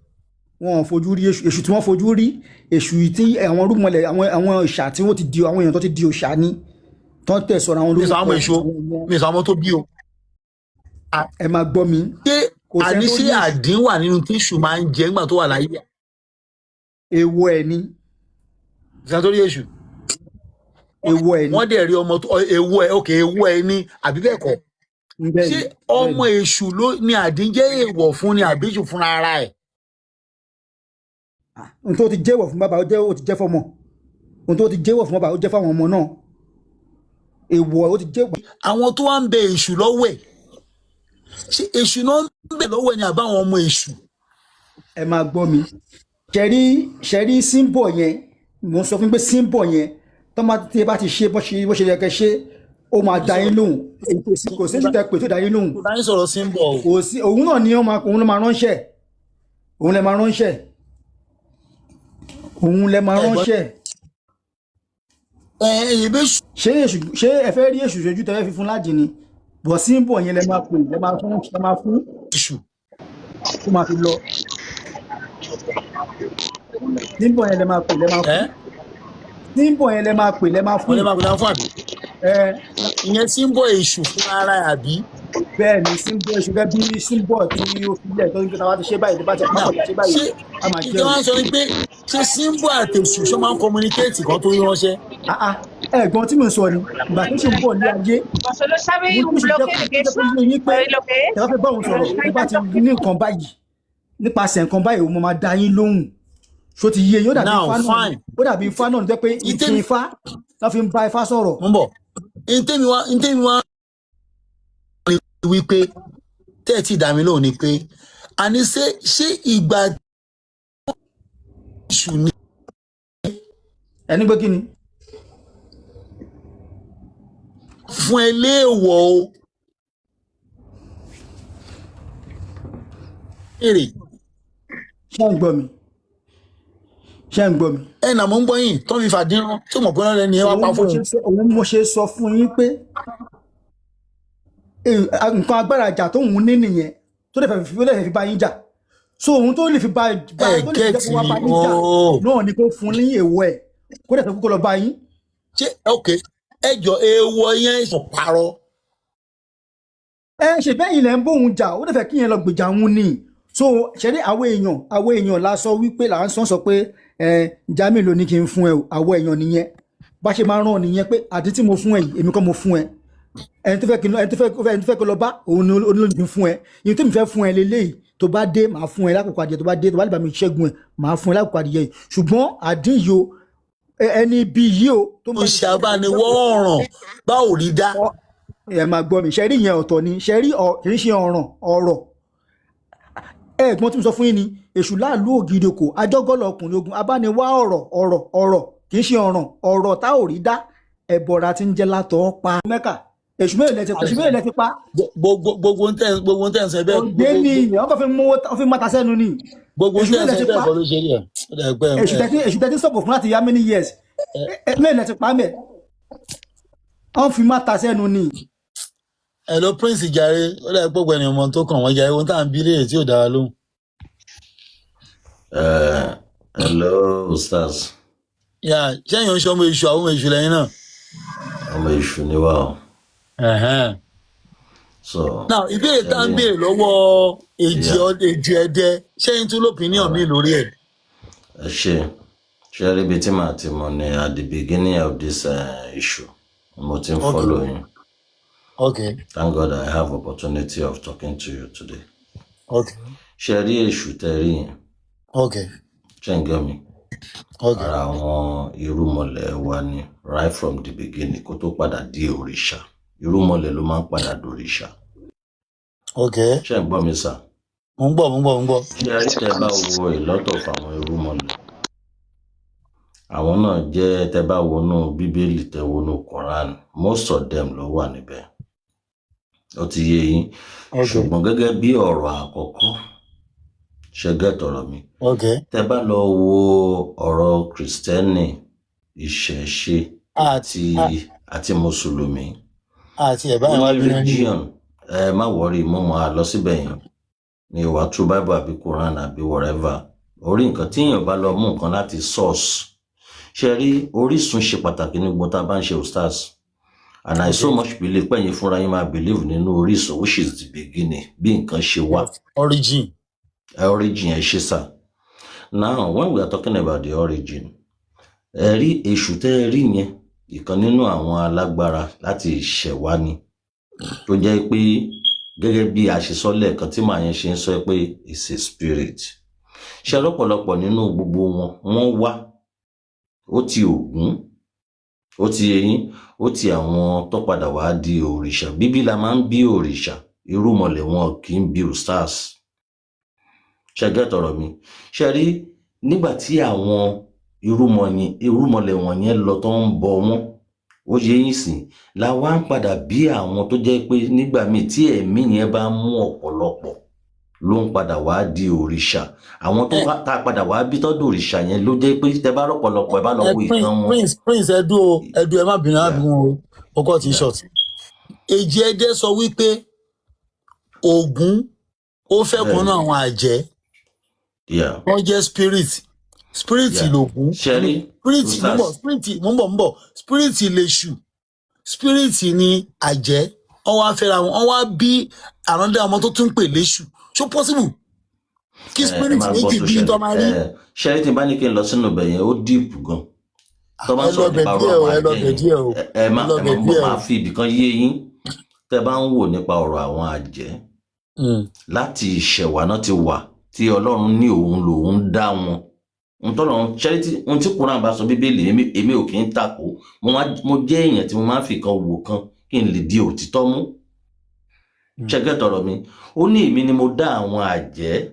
wọn ò fojú rí èṣù. Èṣù tí wọ́n fojú rí, èṣù tí àwọn rúmọlẹ̀, àwọn òòṣà tí wọ́n ti di, àwọn èèyàn tó ti di òòṣà ni tó ń tẹ̀ sọ̀rọ̀ àwọn Mi sọ àwọn lórúkọ èṣù, mi sọ àwọn tó bí o. Ẹ máa gbọ́ mi. Ṣé Kò sẹ́ni àní tó ṣé rí èṣù. àdín wà nínú tíṣù máa ń jẹ nígbà tó wà láyé? Èèwọ̀ ẹ̀ ni. Ìsàn tó rí èṣù. Èèwọ̀ ẹ̀ ni. Wọ́n dẹ̀ rí ọmọ tó èèwọ̀ ẹ̀. Ok, èèwọ̀ ẹ̀ ni, àbí bẹ́ẹ̀ kọ́? Bẹ́ẹ̀ Ṣé ni. ọmọ èṣù ló ní àdín jẹ́ èèwọ̀ fún ni, àbí èṣù fúnra ara ẹ̀? Ohun tó ti jẹ́wọ̀ fún bàbá, ó jẹ́, ó ti jẹ́ fọmọ. Ohun tó ti jẹ́wọ̀ fún bàbá, ó jẹ́ fáwọn ọmọ náà. Èèwọ̀ ó ti jẹ́wọ̀. Àwọn tó wá ń bẹ èṣù lọ́wọ́ ẹ̀, ṣé èṣù náà ń bẹ lọ́wọ́ ẹ̀ ni, àbáwọn ọmọ èṣù? Ẹ máa gbọ́ mi. Ṣẹ̀rí symbol yẹn, mo ń sọ fún yín pé symbol yẹn tó máa tí ẹ bá ti ṣe bó ṣe yẹ kẹ́ ṣe, ó máa dá yín lóhùn. Kò sí èṣù tẹ́ pé tó dá yín lóhùn. Kò bá yín sọ̀rọ̀ symbol o. Kò sí. Òun náà ni ó máa, òun ló máa ránṣẹ́, òun lẹ máa ránṣẹ́, òun lẹ máa Ẹ gbọ́. ránṣẹ́. Ẹ ìbí. Ṣé èṣù, ṣé ẹ fẹ́ rí èṣù ṣojú tẹ́fẹ́ fi fún lájì ni? Bọ̀ symbol yẹn lẹ máa pè, lẹ máa fún èṣù. Tó máa fi lọ. Symbol yẹn lẹ máa pè, lẹ máa Ẹ fún. Symbol yẹn lẹ máa pè, lẹ máa wọ́n fún. lè máa pè náà fún, àbí? Ẹ. Ìyẹn symbol èṣù fún ara ẹ̀, àbí? Bẹ́ẹ̀ ni, symbol èṣù gẹ́gẹ́ bí symbol tí ó fi lẹ̀ tó ń gbé, táwa ti ṣe báyìí, tó bá ti Now, pápá ti ṣe báyìí, ṣé a máa jẹ́ ìjọba o. sọ ni pé ṣé symbol àti èṣù ṣó máa ń communicate kan tó ránṣẹ́? Ah ah, ẹ̀gbọ́n tí mò ń sọ ni ìgbà tó ṣe ń bọ̀ ní ayé Solo sabe mo un tún ṣe jẹ́ bloque kó de jẹ́ queso, kó yé yín pé ¿sabes lo que es? tẹ́ bá fẹ́ bá òun sọ̀rọ̀, tó bá ti ní nǹkan báyìí, nípasẹ̀ nǹkan báyìí, òun máa dá yín lóhùn. Ṣó ti yé yín? Ó dàbí Now, ifá náà ni. fine. Ó dàbí ifá náà ní jẹ́ pé ìfín ifá tó fi ń bá ifá sọ̀rọ̀. Mo ń bọ̀. Ntẹ́mi wá ni wípé tẹ́ ẹ̀ tí dá mi lóhùn ni pé àní ṣé ìgbà èṣù ni? Ẹni pé kí ni? Fún ẹ léèwọ̀ o èrè. Ṣé ń gbọ́ mi? Ṣé ń gbọ́ mi? Ẹ nà, mò ń gbọ́ yín. Tó fi fàdínrán tó mọ̀ pé náà lẹ́ni ẹ wá pa Òun mo fóun. òun mo ṣe sọ fún yín pé nǹkan agbára ìjà tóun ní nìyẹn tó lè fẹ́ fi bá yín jà. So òun tó lè fi bá Ẹ tó lè fi jẹ́ get kó wá mi bá yín jà ooo. náà ni kó fún ní èèwọ̀ ẹ̀, kó dẹ̀ fẹ́ kó lọ bá yín. Ṣé ok, ẹ jọ, èèwọ̀ yẹn sọ parọ́. Ẹ ṣe bẹ́ẹ̀, yìí lẹ̀ ń bóun jà, ó dẹ̀ fẹ́ kí yẹn lọ gbèjà òun ni. So ṣe ní àwọn èèyàn la sọ wípé là ń sọ pé ẹ Jamiu ló ní kí n fún ẹ o. Àwọn èèyàn nìyẹn, bá ṣe máa rán ọ nìyẹn pé àdí tí mo fún ẹ yìí, èmi kọ́ mo fún ẹ. Ẹni tó fẹ́ kí lọ bá òun ni ó ní kí n fún ẹ. Ìyẹn tó mi fẹ́ fún ẹ lélẹ́yìí. Tó bá dé, màá fún ẹ lákòókò adìyẹ. Tó bá dé, tó bá lè bá mi ṣẹ́gun ẹ, màá fún ẹ lákòókò adìyẹ yìí. Ṣùgbọ́n àdín yìí o, ẹni ibi yìí o tó ń Ó bá mi ṣe abániwọ́ ọ̀ràn báwo rí dá. Ẹ máa gbọ́ mi. Ṣe rí, yẹn ọ̀tọ̀ ni. Ṣe rí, kì í ṣe ọ̀ràn ọ̀rọ̀. Ẹ̀gbọ́n tí mo sọ fún yín ni èṣù láàlú ògidì kò ajọ́gọ́lọ̀ ọkùnrin ogun abániwá ọ̀rọ̀ ọ̀rọ̀ ọ̀rọ̀, kì í ṣe ọ̀ràn ọ̀rọ̀ tá ò rí dá. Ẹ̀bọ̀ra tí ń jẹ́ látọ̀ pa mẹ́kà. Èṣù mélòó lẹ ti pa? Èṣù mélòó lẹ ti pa? Gbogbo ń tẹ̀ ń sọ bẹ́ẹ̀. Òde ni wọ́n kàn fi mú wọ́n fi máta sẹ́nu ni. Gbogbo ń Èṣù tẹ̀ ń mélòó lẹ sọ ti bẹ́ẹ̀ pa? kọ́ ló ṣe rí ẹ̀. Ó dà pé Èṣù tẹ́tí sọ̀kò fún láti yá many years, mélòó lẹ ti pa mẹ́? Wọ́n fi máta sẹ́nu ni. Ẹ lọ Prince jàre. Ó dà pé ọ̀gbẹ́ni ọmọ tó kàn wọ́n jàre, ohun tá à ń bí léèrè tí ò dára lóhùn. Hello, Ustaz. Yà sẹ́yìn oṣù ọmọ èṣù, àwọn ọmọ èṣù lẹ́yìn náà. Ọmọ èṣù ni wá o. So, Now, ìbéèrè tá à ń béèrè lọ́wọ́ èjì èjì ẹ̀dẹ, sẹ́yìn tún l'opinion mi lórí ẹ̀? Ẹ ṣe ṣe rí ibi tí màá ti mọ̀ ní at the beginning of this issue. Mo ti ń follow yín. Thank God I have opportunity of talking to you today. Ṣe rí èṣù tẹ́ rí yẹn? Ṣé ń gẹ́ mi? Okay. Ara àwọn irúmọlẹ̀ wa ni right from the beginning, kó tó padà di òrìṣà. Irúmọlẹ̀ ló máa ń padà dòrìṣà. Ṣé ń gbọ́ mi, sir? Mo ń gbọ́, mo ń gbọ́, mo ń gbọ́. Ṣé rí, tẹ́ bá wo a lot of àwọn irúmọlẹ̀, àwọn náà jẹ́, tẹ́ bá wọnú Bíbélì, tẹ́ wọnú Quran, most of them ló wà níbẹ̀. Ó ti yé yín? Ṣùgbọ́n gẹ́gẹ́ bí ọ̀rọ̀ àkọ́kọ́ ṣe gẹ́tọ̀rọ̀ mi, tẹ́ bá lọ wo ọ̀rọ̀ Kìrìsìtẹ́nì, ìṣẹ̀ṣe àti mùsùlùmí, Àti ẹ̀ báyìí ó wá ní bínú ní. religion. Ẹ má worry, mo mọ̀ á lọ síbẹ̀ yẹn mi ò wá tú Bible àbí Quran àbí whatever. Orí nǹkan tí èèyàn bá lọ mú nǹkan láti source, ṣe rí, orísun ṣe pàtàkì ní gbogbo tá a bá ń ṣe, ustaz. And I so much believe pé ẹ̀yin fúnra yín máa believe nínú orísun, which is the beginning, bí nǹkan ṣe wá. Origin. Origin, ẹ ṣe, sir. Now, when we are talking about the origin, ẹ rí èṣù tẹ́ ẹ rí yẹn, ìkan nínú àwọn alágbára láti ìṣẹ̀wá ni, tó jẹ́ pé gẹ́gẹ́ bí a ṣe sọ lẹ́ẹ̀kan tí màá yẹn ṣe ń sọ pé it's a spirit. Ṣe lọ́pọ̀lọpọ̀ nínú gbogbo wọn, wọ́n wá, ó ti Ògún, ó ti eyín, ó ti àwọn tó padà wá di òrìṣà. Bíbí la máa ń bí òrìṣà, irúmọlẹ̀ wọn kì í bí, ustaz. Ṣe gẹ́tọ̀rọ̀ mi? Ṣe rí, nígbà tí àwọn irúmọlẹ̀ wọ̀nyẹn lọ tó ń bọ wọ́n, ó yẹ yín sìn, la wá ń padà bí àwọn tó jẹ́ pé nígbà míì tí ẹ̀mí yẹn bá mú ọ̀pọ̀lọpọ̀, ló ń padà wá di òrìṣà. Àwọn tó wá tá a padà wá bí tọ́jú òrìṣà yẹn ló jẹ́ pé tẹ bá rọ̀pọ̀lọpọ̀, ẹ bá lọ Ẹ wo Prince. ìtàn wọn. Prince, Prince, ẹ dúró, ẹ dúró, ẹ má bínú, ẹ má bínú o, ó kọ́ ti short. Èjì ẹdẹ sọ wípé Ògún ó fẹ́ kan náà àwọn àjẹ́, wọ́n jẹ́ spirit, spirit lògún. Ṣẹ́rí. Spirit mo ń bọ̀. Ustaz. Spirit, mo ń bọ̀, mo ń bọ̀. Spirit lèṣù, spirit ni àjẹ́. Wọ́n wá fẹ́ra wọn, wọ́n wá bí àràndá ọmọ tó tún pè léṣù. Ṣó possible kí Ẹ spirit máa gbọ́ méjì tó bí tó ṣẹlẹ̀. máa rí? Ẹ ṣẹ́rí, tí n bá ní kí n lọ sínú ibẹ̀ yẹn, ó deep gan. Tó bá Ẹ ń lọ sọ̀rọ̀ bẹ̀ nípa ọ̀rọ̀ díẹ̀ o. àwọn Ẹ lọ àjẹ́ bẹ̀ yẹn, díẹ̀ o. ẹ ẹ má Ẹ lọ ẹ má bẹ̀ mo díẹ̀ o. máa fi ibìkan yé yín. Tẹ bá ń wò nípa ọ̀rọ̀ àwọn àjẹ́, láti ìṣẹ̀wá náà ti wà tí Ọlọ́run ní òun lòun dá wọn. Ntọ́lọ́run ṣẹ́rí tí ohun tí Quran bá sọ, Bíbélì, èmi ò kì í takò. Mo jẹ́ èèyàn tí mo máa ń fi kan wò kan kí n lè di òtítọ́ mú. Ṣẹ́gẹ́ tọ̀rọ̀ mi? Ó ní èmi ni mo dá àwọn àjẹ́.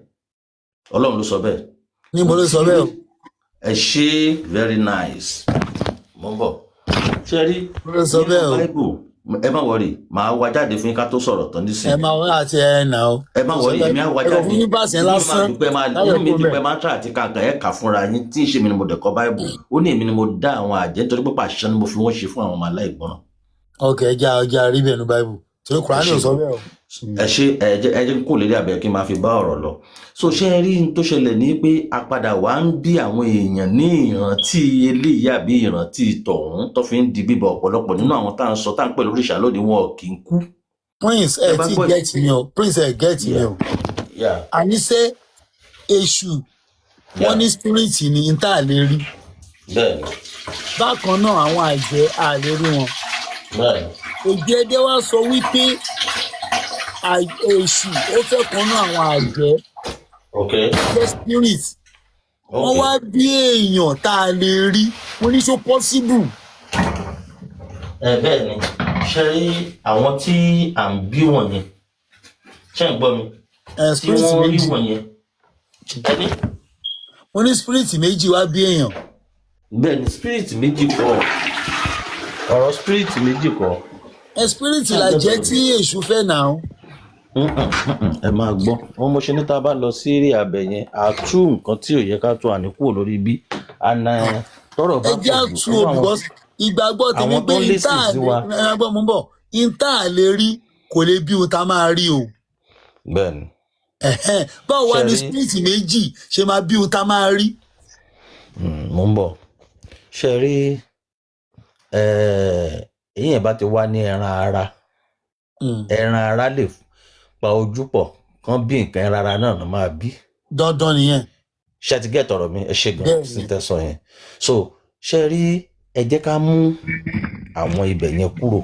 Ọlọ́run ló sọ bẹ́ẹ̀. Ní mo ló sọ bẹ́ẹ̀ o. Ẹ ṣe, very nice. Mo ń bọ̀. Ṣe rí, Mo ló sọ nínú bẹ́ẹ̀ o. Bible, ẹ má worry, màá wá jáde fún yín ká tó sọ̀rọ̀ tán Ẹ nísìnyí. máa wá àti ẹ nà o. Ẹ má worry, èmi á wá Ẹ kò jáde. fún yín báàsì yẹn Inú mi máa lásán dúpẹ́, máa láyọ̀ inú mi kó dúpẹ́ bẹ̀. Máa try àti kàǹkà ẹ̀ kà fúnra yín tí ń ṣe mi ni mo dẹ̀ kọ́ Bible. Ó ní èmi ni mo dá àwọn àjẹ́ nítorí pé pàṣẹ ni mo fi wọ́n ṣe fún àwọn ọmọ aláìgbọràn. Ok, ẹ já ọjà rí bẹ́ẹ̀ ní Bible, torí Ẹ Kùránì ṣe. ò sọ bẹ́ẹ̀ o. Ẹ ṣe, ẹ jẹ́ kó lè rí abẹ kí n máa fi bá ọ̀rọ̀ lọ. So ṣé ẹ rí n tó ṣẹlẹ̀ ní pé a padà wá ń bí àwọn èèyàn ní ìrántí eléyìí àbí ìrántí tọ̀hún tó fi ń di bíbọ. Ọ̀pọ̀lọpọ̀ nínú àwọn tá à ń sọ, tá à ń pè lóríṣà lónìí, wọn kì í kú. Prince, Ẹ ẹ bá tí gbọ́. get mi o. Prince, ẹ get mi o. Àníṣe èṣù, wọn ní spirit ní n tá a lè rí. Bákan náà àwọn àjẹ́, a lè rí wọn. Òjì ẹdẹ wa sọ wípé èṣù ó fẹ́ kan náà àwọn àjẹ́. Jẹ́ spirit, wọ́n wá bí èèyàn tá a lè rí. Mo ní, ṣó possible? Ẹ bẹ́ẹ̀ ni. Ṣe rí àwọn tí à ń bí wọ̀nyẹn, ṣé ń gbọ́ mi? Ẹ Tí spirit wọ́n rí méjì. wọ̀nyẹn, ẹni. Mo ní spirit méjì wá bí èèyàn. Bẹ́ẹ̀ ni, spirit méjì kọ́, ọ̀rọ̀ spirit méjì kọ́. Ẹ spirit là jẹ́ tí èṣù fẹ́ náà. Ẹ máa gbọ́ wọn, mo ṣe ní tá a bá lọ sí eré abẹ yẹn, àtú nǹkan tí ò yẹ ká tó àní kúrò lórí bí àná tọrọ Ẹ bá jẹ́ pọ̀ jù àtú o, irú àwọn because ìgbàgbọ́ tèmi àwọn pé tó ń ìta listen sí wa. Ẹ gbọ́, mo ń bọ̀. Ìta lè rí kò lè bí ohun tá a máa rí o. Bẹ́ẹ̀ ni. Ẹ̀hẹ́n. Báwo wá Ṣe ní rí spirit méjì ṣe máa bí ohun tá a máa rí? Mo ń bọ̀. Ṣe rí, èyí yẹn bá ti wá ní ẹran ara, ẹran ara lè pa ojú pọ̀ kán bí nǹkan, ẹran ara náà ló máa bí. Dandan nìyẹn. Ṣe ti get ọ̀rọ̀ mi? Ẹ ṣe gan. Bẹ́ẹ̀ Sí ni. tẹ́ sọ yẹn. So ṣe rí, ẹ jẹ́ ká mú àwọn ibẹ̀ yẹn kúrò,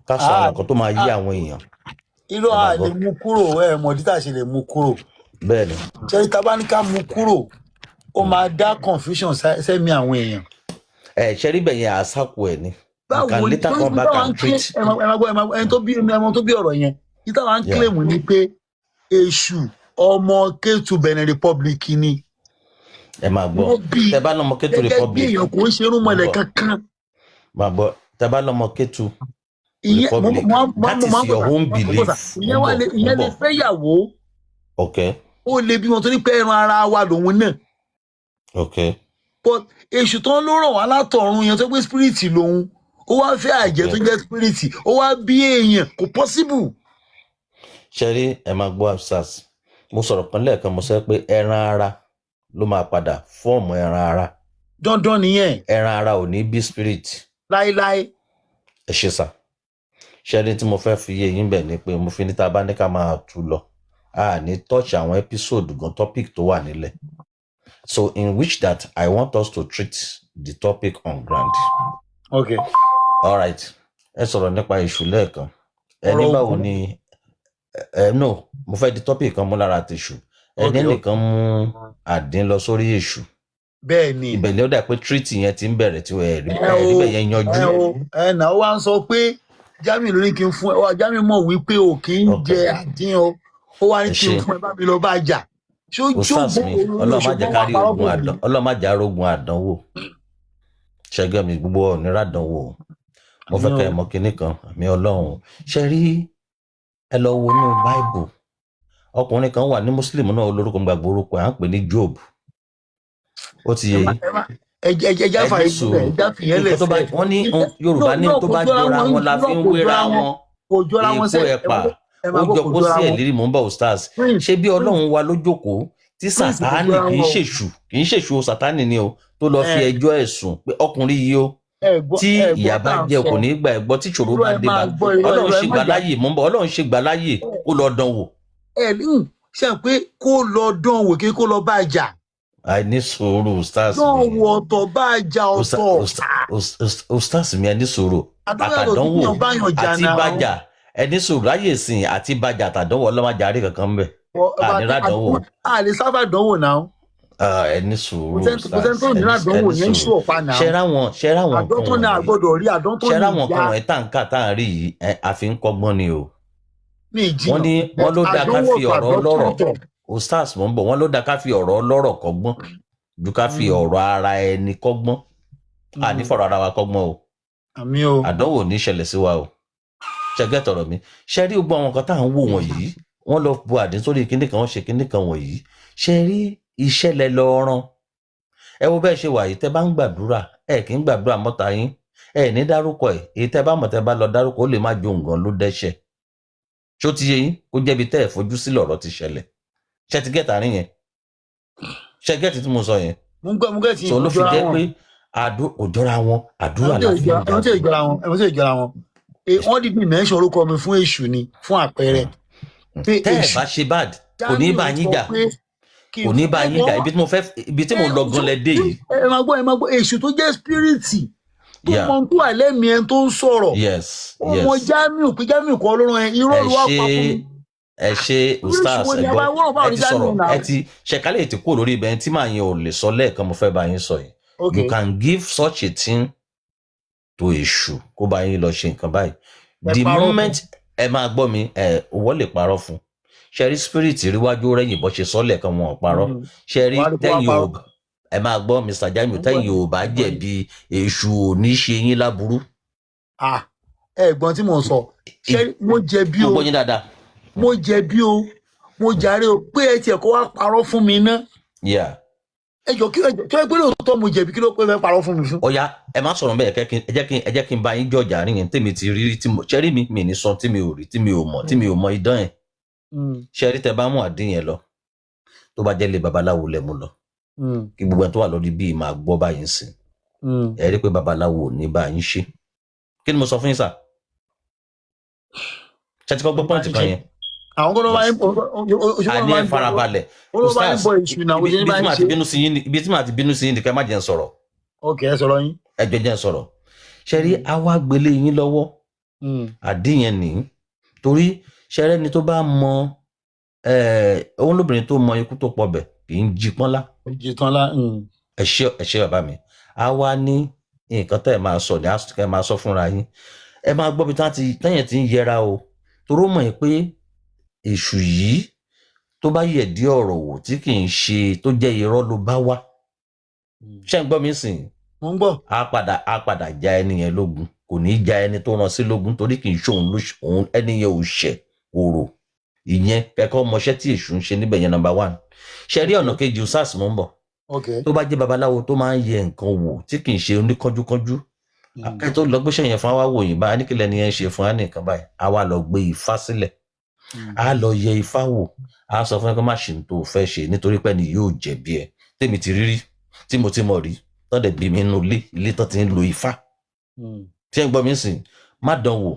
ká sọ àwọn Ah, nǹkan tó máa yé ah, àwọn èèyàn. Irọ́. Ẹ máa A lè gbọ́. mú kúrò. Ẹ mọ̀ dí tá a ṣe lè mú kúrò. Bẹ́ẹ̀ ni. Ṣe tá a bá ní ká mú kúrò, ó máa dá confusion sẹ́mi àwọn èèyàn. Ẹ ṣe rí bẹ̀ yẹn, àṣàkù ẹ̀ ni. You can Báwo ni later come back and treat. Ẹ máa gbọ́, ẹ máa gbọ́. Ẹni tó bí ẹni tó bí ọ̀rọ̀ yẹn yìí táwa ń claim ni pé èṣù ọmọ Kétu, Benin Republic ni. Ẹ máa gbọ́. Wọ́n bí Tẹ bá lọ́mọ Kétu gẹ́gẹ́ bí Republic, èèyàn, kò ń ṣe irúnmọlẹ̀ mo ń bọ̀. kankan. Máa gbọ́, tẹ bá lọ́mọ Kétu Ìyẹn mo Republic, that is your own belief. Mo Ìyẹn ń wá bọ̀ lè mo ń ìyẹn lè bọ̀. fẹ́yàwó. Ó lè bímọ torí pé ẹran ara wa lòun náà. But èṣù tó ń ló ràn wá látọ̀run yẹn, tó gbé spirit lòun, ó wá fẹ́ àjẹ́ tó jẹ́ spirit, ó wá bí èèyàn, kò possible. Ṣe rí, ẹ máa gbọ́, absas, mo sọ̀rọ̀ kan lẹ́ẹ̀kan, mo sọ pé ẹran ara ló máa padà form ẹran ara. Dandan nìyẹn. Ẹran ara ò ní bí spirit. Láéláé. Ẹ ṣe sà. Ṣe rí, tí mo fẹ́ fi yé yín bẹ̀ ni pé mo fi ní tá a bá ní ká máa tú lọ, a ní touch àwọn episode gan, topic tó wà nílẹ̀. So in which that I want us to treat the topic on ground. All right, ẹ sọ̀rọ̀ nípa èṣù lẹ́ẹ̀kan. Ẹ ní Ọ̀rọ̀ báwo ogun. ni ẹ no, mo fẹ́ di topic kan mú lára tèṣù. Ẹ ní nìkan mú àdín lọ sórí èṣù. Bẹ́ẹ̀ ni. Ibẹ̀ ni ó dà pé treat yẹn ti ń bẹ̀rẹ̀ tí ẹ rí Ẹ ẹ rí o bẹ̀ yẹn yanjú. Ẹ o, ẹ nà ó wá ń sọ pé Jamiu ló ní kí n fún ẹ wá. Jamiu mọ̀ wípé o kì í jẹ àdín o, ó wá ní Ẹ kí n ṣe. fún ẹ, bá mi lọ bá jà. Ṣó Ustaz mi, Ọlọ́run má jẹ́ ká rí parọ́ ogun fún mi. àdán, Ọlọ́run má jẹ́ arógun àdánwò. Ṣẹ́gbẹ́ mi, gbogbo ọ̀nìrà àdánwò o. Mo fẹ́ Àmín kẹ́ ẹ o. mọ̀ kinní kan, àmì Ọlọ́run o. Ṣe rí, ẹ lọ wo inú Báìbù, ọkùnrin kan wà ní Muslim náà, olórúkọ gbàgbọ́, orúkọ ẹ̀ à ń pè ní Job. Ó ti yé yín. Ẹ já Ẹ fà ní yín lẹ, sùúrù. ẹ já fìyẹn lẹ Nǹkan tó bá fẹ. wọ́n ní Yorùbá ní tó bá jọra wọn la fi ń wéra wọn. Kò jọra wọn Èèpo sẹ. ẹ̀pà Ẹ ó máa gbọ́, jọ kò kó jọra sí wọn. ẹ̀lérí. Mò ń bọ̀, Ustaz. Prince, Ṣé bí Ọlọ́run wa ló jókòó tí Prince, kò Sátánì jọra kì í wọn o. ṣèṣù, kì í ṣèṣù o, Sátánì ni o, tó lọ fi ẹjọ́ ẹ̀sùn pé ọkùnrin yìí o, Ẹ gbọ́ tí ẹ gbọ́ ìyà tá bá à ń jẹ sọ. kò ní gbà ẹ gbọ́, tí ìṣòro Irọ́, bá ẹ dé bá máa gbọ́, irọ́, Ọlọ́run irọ́, ẹ ṣe má gbà jà. láàyè. Mò ń bọ̀. Ọlọ́run ṣe gbà láàyè kó lọ dán wò. Ẹ ṣe pé kó lọ dán wò kí kó lọ bá a jà. Àìní sùúrù, Ustaz Dán mi. wò ọ̀tọ̀, bá a jà ọ̀tọ̀. Ustaz mi, ẹ ní sùúrù. Àdánwò yàtọ̀ sí Àtàdánwò kíyàn bá yàn jà àti náà. bájà, ẹ ní sùúrù láyè sìn, àti bájà àtàdánwò, ọlọ́mọdé àárí kankan ń bẹ̀, àníràdánwò. A lè sábà dánwò náà. Ah, ẹ ní sùúrù. Kò sẹ́ni tó Ustaz, ní àdánwò ẹ ní yẹn ń sùúrù. ṣú ọ̀pá náà. Ṣe ráwọn nǹkan Àdán tó ní wọ̀nyí, àgbọ́dọ̀ rí àdán tó ṣe ní ráwọn nǹkan ìyá. wọ̀nyí tá à ń kà, tá à ń rí yìí, ẹ àfi ń kọ́gbọ́n ni o. Ní Wọ́n ìjìyàn. ní wọ́n ló dáa ká Àdánwò fi ọ̀tọ̀, ọ̀rọ̀ àdán tó ọlọ́rọ̀ ọ̀tọ̀. Ustaz, mò ń bọ̀. Wọ́n ló dáa ká fi ọ̀rọ̀ ọlọ́rọ̀ kọ́gbọ́n ju ká fi ọ̀rọ̀ ara ẹni kọ́gbọ́n. Àní fọ̀rọ̀ ara wa kọ́gbọ́n o. Àmín o. Àdánwò ò ní ṣẹlẹ̀ sí wa o. Ṣẹgẹ́ tọ̀rọ̀ mi? Ṣe rí gbogbo àwọn nǹkan tá à ń wò wọ̀nyí, wọ́n lọ bu àdín sórí kinní kan, wọ́n ṣe kinní kan wọ̀nyí. Ṣe rí, iṣẹ́ lẹ lọ rán. Ẹ wo bẹ́ẹ̀ ṣe wà yìí, tẹ́ bá ń gbàdúrà, ẹ kì í gbàdúrà mọ́ta yín, ẹ ní dárúkọ ẹ. Èyí tẹ́ bá mọ̀, tẹ́ bá lọ dárúkọ, ó lè má jó nǹkan ló dẹ́ṣẹ̀. Ṣó ti yé yín? Kó jẹ́bi tẹ́ ẹ̀ fojú sí lọ̀rọ̀ ti ṣẹlẹ̀. Ṣe ti get àárín yẹn? Ṣe get tí mo sọ yẹn? Mo ń gbọ́, mo gẹ́ ti. So ló fi Kò jọra jẹ́ wọn. pé kò jọra wọn, àdúrà la fi ń Ẹ̀wọ̀n tí ò jagun. jọra wọn, ẹ̀wọ̀n tí ò jọra wọn. Wọ́n dìbò mẹ́ńsàn orúkọ mi fún èṣù ni, fún àpẹẹrẹ pé Tẹ́ ẹ̀ èṣù bá ṣe bad, kò ní bá yín Jamiu jà. sọ pé kí Kò ní bá yín jà. Ibi tí mo lọ gan lẹ dé yìí. Ẹ máa gbọ́, ẹ máa gbọ́, èṣù tó jẹ́ spirit tó mọ tó wà lẹ́mìí ẹni tó ń sọ̀rọ̀, ó mọ Jamiu pé Jamiu kọ́ ló rán ẹ, irọ́ Ẹ ló wá ṣe pa fún mi. Ẹ ṣe, Irú ustaz. èṣù wo Ẹ ni gbọ́, àwọn wọ́n bá ẹ ti òrìṣà sọ̀rọ̀ nù náà. Ẹ ti ṣẹ̀kálẹ̀ ti kúrò lórí ibẹ̀ tí màá yẹn ò lè sọ lẹ́ẹ̀kan. Mo fẹ́ bá yín sọ yìí. Ok. You can give such a thing to èṣù kó bá yín lọ ṣe nǹkan báyìí. Ẹ The parọ́ fún. moment, ẹ máa gbọ́ mi, ẹ wọ́n lè parọ́ fún. Ṣe rí spirit ríwájú rẹ́yìn bọ́ ṣe sọ lẹ́ẹ̀kan, wọn ò parọ́. Ṣe rí Wọ́n á rí kó wá tẹ́yìn ò parọ́. Ẹ máa gbọ́, Mr. Jamiu, Mo ń gbọ́ tẹ́yìn yín, ò bá mo ń gbọ́ yín. jẹ̀bi, èṣù ò ní ṣe yín láburú. Ah, ẹ gbọ́n tí mò ń sọ. Ṣé mo jẹ̀bi Mo o? gbọ́ yín dáadáa. Mo jẹ̀bi o, mo jàre o, pé ẹ tiẹ̀ kó wá parọ́ fún mi ná. Ẹ jọ, kí ẹ jọ, kí ẹ pé lóòótọ́ mo jẹ̀bi, kí ló pé fẹ́ parọ́ fún mi fún? Ọ̀ya, ẹ má sọ̀rọ̀ bẹ́ẹ̀. Kẹ́ kí- ẹ jẹ́ kí n bá yín jọ̀jà rìn yẹn tèmi ti rí tí mo ṣe rí. Mi ní sọ tí mi ò rí, tí mi ò mọ̀, tí mi ò mọ idán yẹn. Ṣe rí, tẹ bá mú àdín yẹn lọ, tó bá jẹ́ lé babaláwo lẹ mú lọ, kí gbogbo ẹni tó wà lórí bíi máa gbọ́ báyìí sìn. Ẹ rí pé babaláwo ò ní bá yín ṣe. Kí ni mo sọ fún yín sà? Ṣe ti kọ́ gbọ́ Bá point yín kan ṣe. yẹn? Àwọn kọ́ ló bá yín oṣù Àní bá ẹ yín bọ farabalẹ̀. ó ló bá yín Ustaz, bọ èṣù náà, ibi oṣù ní ibi bá tí yín màá ti ṣe. bínú sí yín ibi tí màá ti bínú sí yín ni kẹ́ má jẹ́ n sọ̀rọ̀. Ok, ẹ sọ̀rọ̀ yín. Ẹ jẹ́ jẹ́ n sọ̀rọ̀. Ṣe rí, àwa gbélé yín lọ́wọ́ àdín yẹn nìyí, torí ṣẹrẹ́ ni tó bá mọ òun lóbìnrin tó mọ ikú tó pọbẹ̀ kì í jí pọ́nlá. Jì tán lá. Ẹ ṣé, ẹ ṣé bàbá mi. A wá ní nǹkan tẹ́ ẹ máa sọ ní ẹ máa sọ fúnra yín. Ẹ máa gbọ́ bí tẹ́yìn ti ń yẹra o, toró mọ̀ ẹ́ pé èṣù yìí tó bá yẹ̀ dí ọ̀rọ̀ wò tí kì í ṣe tó jẹ́ irọ́ ló bá wá. Ṣé ń gbọ́ mi sìn? Mo ń gbọ́. Á padà já ẹni yẹn lógun. Kò ní í já ẹni tó rán sí lógun, torí kì í ṣe òun ló òun ẹni yẹn ò ṣẹ̀ òrò ìyẹn kẹ́kọ̀ọ́ mọṣẹ́ tí èṣù ń ṣe níbẹ̀ yẹn, number one. Ṣe rí ọ̀nà kejì, sars, mò ń bọ̀. Tó bá jẹ́ babaláwo tó máa ń yẹ nǹkan wò tí kì í ṣe oníkánjúkánjú, akẹ́ tó lọ gbéṣẹ́ yẹn fún wa wò yín báyìí, ní kílẹ̀ ni yẹn ṣe fún wa ní nǹkan báyìí, á wá lọ gbé ifá sílẹ̀, á lọ yẹ ifá wò, á sọ fún ẹ kó má ṣe ní tó fẹ́ ṣe, nítorí pé ni yóò jẹ̀bi ẹ. Tèmi ti rírí tí mo ti mọ̀ rí tọ́ dẹ̀ bí mi nínú ilé ilé tó ti ń lo ifá. Tí ẹ ń gbọ́ mi sìn, má dán wò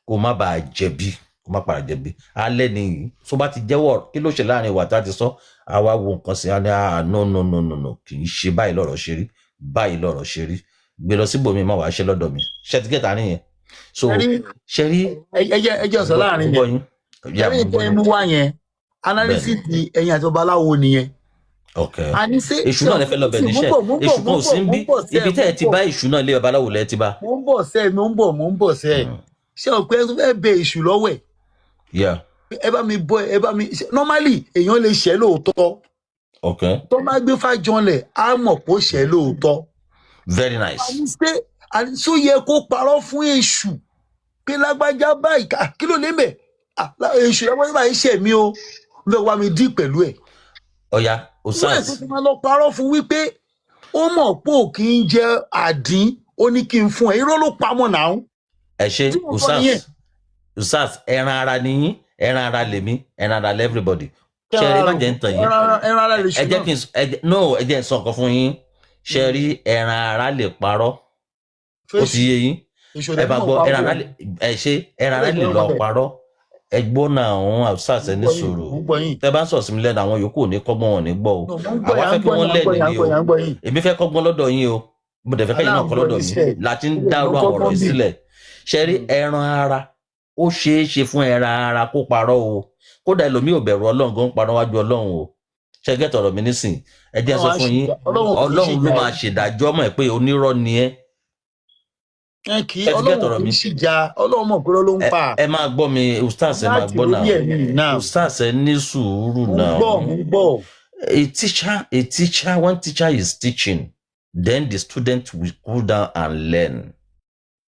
kó má bàa jẹ̀bi, kó má padà jẹ̀bi alẹ́ nìyí. Tó bá ti jẹ́wọ́ kí ló ṣe láàrin ìwà tá a ti sọ, àwa wo nǹkan sí á ní, ah, no, no, no, no, no, kì í ṣe báyìí lọ́rọ̀ ṣe rí, báyìí lọ́rọ̀ ṣe rí, gbé lọ síbòmí, má wàá ṣe lọ́dọ̀ mi. Ṣe ti gẹ́ta nìyẹn? So ṣe rí ẹ jẹ́ ọ̀sán láàrin gbọ́ yẹn. Yín yà. Ṣe rí Mo gbọ́ ìtẹ́ yín. Mú wá yẹn, analysis ti ẹ̀yin àti babaláwo nìyẹn. Àní ṣé Èṣù náà lè fẹ́ lọ bẹ̀ níṣẹ́. Èṣù kan ò sí ń bí ibi tẹ́ ẹ ti bá èṣù náà, lé babaláwo lẹ́ ti bá. Mo ń bọ̀ sẹ́, mo ń bọ̀, mo ń bọ̀ sẹ́. Ṣé o pé ẹ fẹ́ bẹ èṣù lọ́wọ́ ẹ̀? Ẹ bá mi bọ́, ẹ bá mi normally, èèyàn lè ṣẹ́ lóòótọ́. Tó bá gbé fájọlẹ̀, á mọ̀ pé ó ṣẹ́ lóòótọ́. Very nice. Àní ṣé àní ṣó yẹ kó parọ́ fún èṣù pé lágbájá báyìí, kí ló lé mẹ́? Èṣù, lágbájá báyìí ṣẹ̀ mí o, ń fẹ́ wá mi dí pẹ̀lú ẹ̀. Ọ̀ya. Wọ́n ẹ̀ Osas tó ti máa lọ parọ́ fún wípé ó mọ̀ pé ò kí ń jẹ àdín, ó ní kí n fún ẹ, irọ́ ló pamọ́ náà. Ẹ ṣe. Tí mo sọ Osas nìyẹn. Osas, ẹran ara ni yín, ẹran ara lèmi, ẹran ara lẹ everybody. Ṣe ẹ má jẹ́ ń tàn yín. Ẹran ara lè Ẹ jẹ́ kí n ẹ jẹ́, no, ẹ jẹ́ n sọ nǹkan fún yín. Ṣe rí, ẹran ara lè parọ́, ó ti yé yín? Ẹ bá gbọ́, ẹran ara lè, ẹ ṣe, ẹran ara lè lọ parọ́. Ẹ gbọ́ náà, àwọn Osas, ẹ ní sùúrù. Mo ń gbọ́ yín. Tẹ bá ń sọ̀ sí mi lẹ́nu, àwọn yòókù ò ní kọ́gbọ́n, wọn ò ní gbọ́ o. No, mo ń gbọ́ Àwa yín, à fẹ́ ń kí gbọ́ wọ́n yín, à ń gbọ́ lẹ́nu yín, à ń ni gbọ́ o. yín, à ń gbọ́ yín. Èmi fẹ́ kọ́gbọ́n lọ́dọ̀ yín o, mo dẹ̀ fẹ́ kẹ́yìn náà kọ́ lọ́dọ̀ mi láti ń dárú àwọn ọ̀rọ̀ yìí sílẹ̀. Ṣe rí, ẹran ara, ó ṣeé ṣe fún ẹran ara kó parọ́ o. Kódà ẹlòmíì ò bẹ̀rù Ọlọ́run gan, parọ́ wájú Ọlọ́run o. Ṣe gẹ́tọ̀ ọ̀rọ̀ mi nísìn? Ẹ jẹ́ n sọ fún yín, Ọlọ́run ló máa ṣèdájọ́ mọ̀ ẹ́ pé onírọ́ ni ẹ́. Ẹ kì í Ẹ ti Ọlọ́run get ọ̀rọ̀ kì mi? í ṣìjà, Ọlọ́run mọ̀ pé ló ń pa. Ẹ máa gbọ́ mi, ustaz, ẹ máa Láti gbọ́ náà. orí ẹ̀mí náà. Ustaz, ẹ ní sùúrù Mo ń náà. gbọ́, mo ń gbọ́. A teacher, when teacher is teaching, then the student will cool down and learn.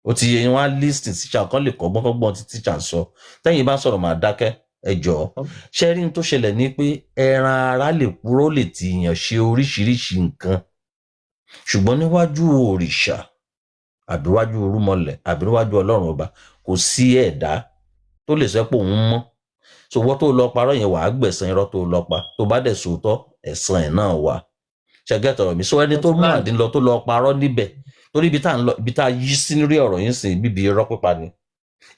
Ó ti yẹ wọn á listen teacher kan lè kọ́gbọ́n kọ́gbọ́n tí teacher ń sọ. Tẹ́yìn bá sọ̀rọ̀, máa dákẹ́. Ẹ jọ̀ọ́, ṣé rí n tó ṣẹlẹ̀ ní pé ẹran ara lè purọ́, lè tìyàn ṣe oríṣiríṣi nǹkan, ṣùgbọ́n níwájú òrìṣà àbí wájú orúmọlẹ̀ àbí níwájú Ọlọ́run ọba, kò sí ẹ̀dá tó lè sọ pé òun mọ́. So wọ́n tó lọ parọ́ yẹn, wàá gbẹ̀san irọ́ tó lọ pa. Tó bá dẹ̀ sòótọ́, ẹ̀san ẹ̀ náà wà. Ṣẹgẹ́tọ̀ ọ̀rọ̀ mi? So ẹni tó mú àdín lọ, tó lọ parọ́ níbẹ̀, torí ibi tá à ń lọ, ibi tá a yí sí lórí ọ̀rọ̀ yín sìn, bíbi irọ́ pípa ni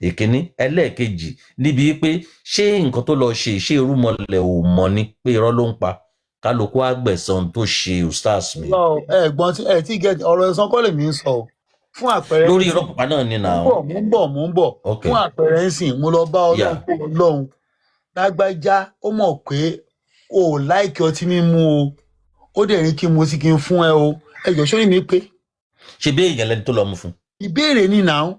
ìkíní. Ẹlẹ́ẹ̀kejì níbi pé ṣé nǹkan tó lọ ṣe, ṣé irúmọlẹ̀ ò mọ̀ ni pé irọ́ ló ń pa? Kálukú á gbẹ̀san tó ṣe, ustaz mi. Ẹ gbọ́n tí ẹ tí gẹ ọ̀rọ̀ ẹ̀san kọ́ lèmi ń sọ o. Fún àpẹẹrẹ Lórí nísìn, irọ́ pípa náà ni mò nà. ń bọ̀, mò ń bọ̀, mò ń bọ̀. Ok. Fún àpẹẹrẹ ńsìn, mo lọ bá Ọlọ́run pé Ọlọ́run Lágbájá, ó mọ̀ pé o ò like ọtí mímu o, ó dẹ̀ ní kí n mu sí kí n fún ẹ o, ẹ jọ, sórí mi pé? Ṣe bí èèyàn lẹni tó lọ mú fún? Ìbéèrè ni nà ó.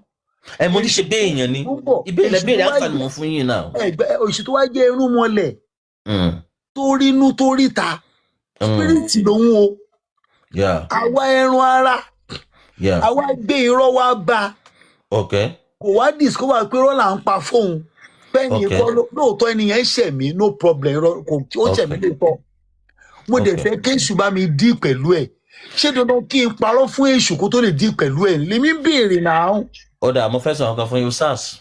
Ẹ mo ní ṣe bí èèyàn ni. Ó bọ̀. Ìbéèrè Èṣù béèrè tó wá àǹfààní mo fún yín náà. Ẹgbẹ́ òṣì tó wá jẹ́ irun mọ́lẹ̀ tó rínú tó ríta, spirit lòun o. Àwa ẹran ara, àwa gbé irọ́ wá bá a, kò wá discover pé irọ́ là ń pa fóun bẹ́ẹ̀ni. Kọ́ lóòótọ́ ẹni yẹn ṣẹ̀ mí, no problem. Irọ́ kò ó ṣẹ̀ mí lóòótọ́, mo dẹ̀ fẹ́ kéṣù bá mi dí pẹ̀lú ẹ̀. Ṣé dandan kí n parọ́ fún èṣù kó tó lè dí pẹ̀lú ẹ̀? Lèmi ń béèrè náà. Ó dà, mo fẹ́ sọ nǹkan fún yín, sars.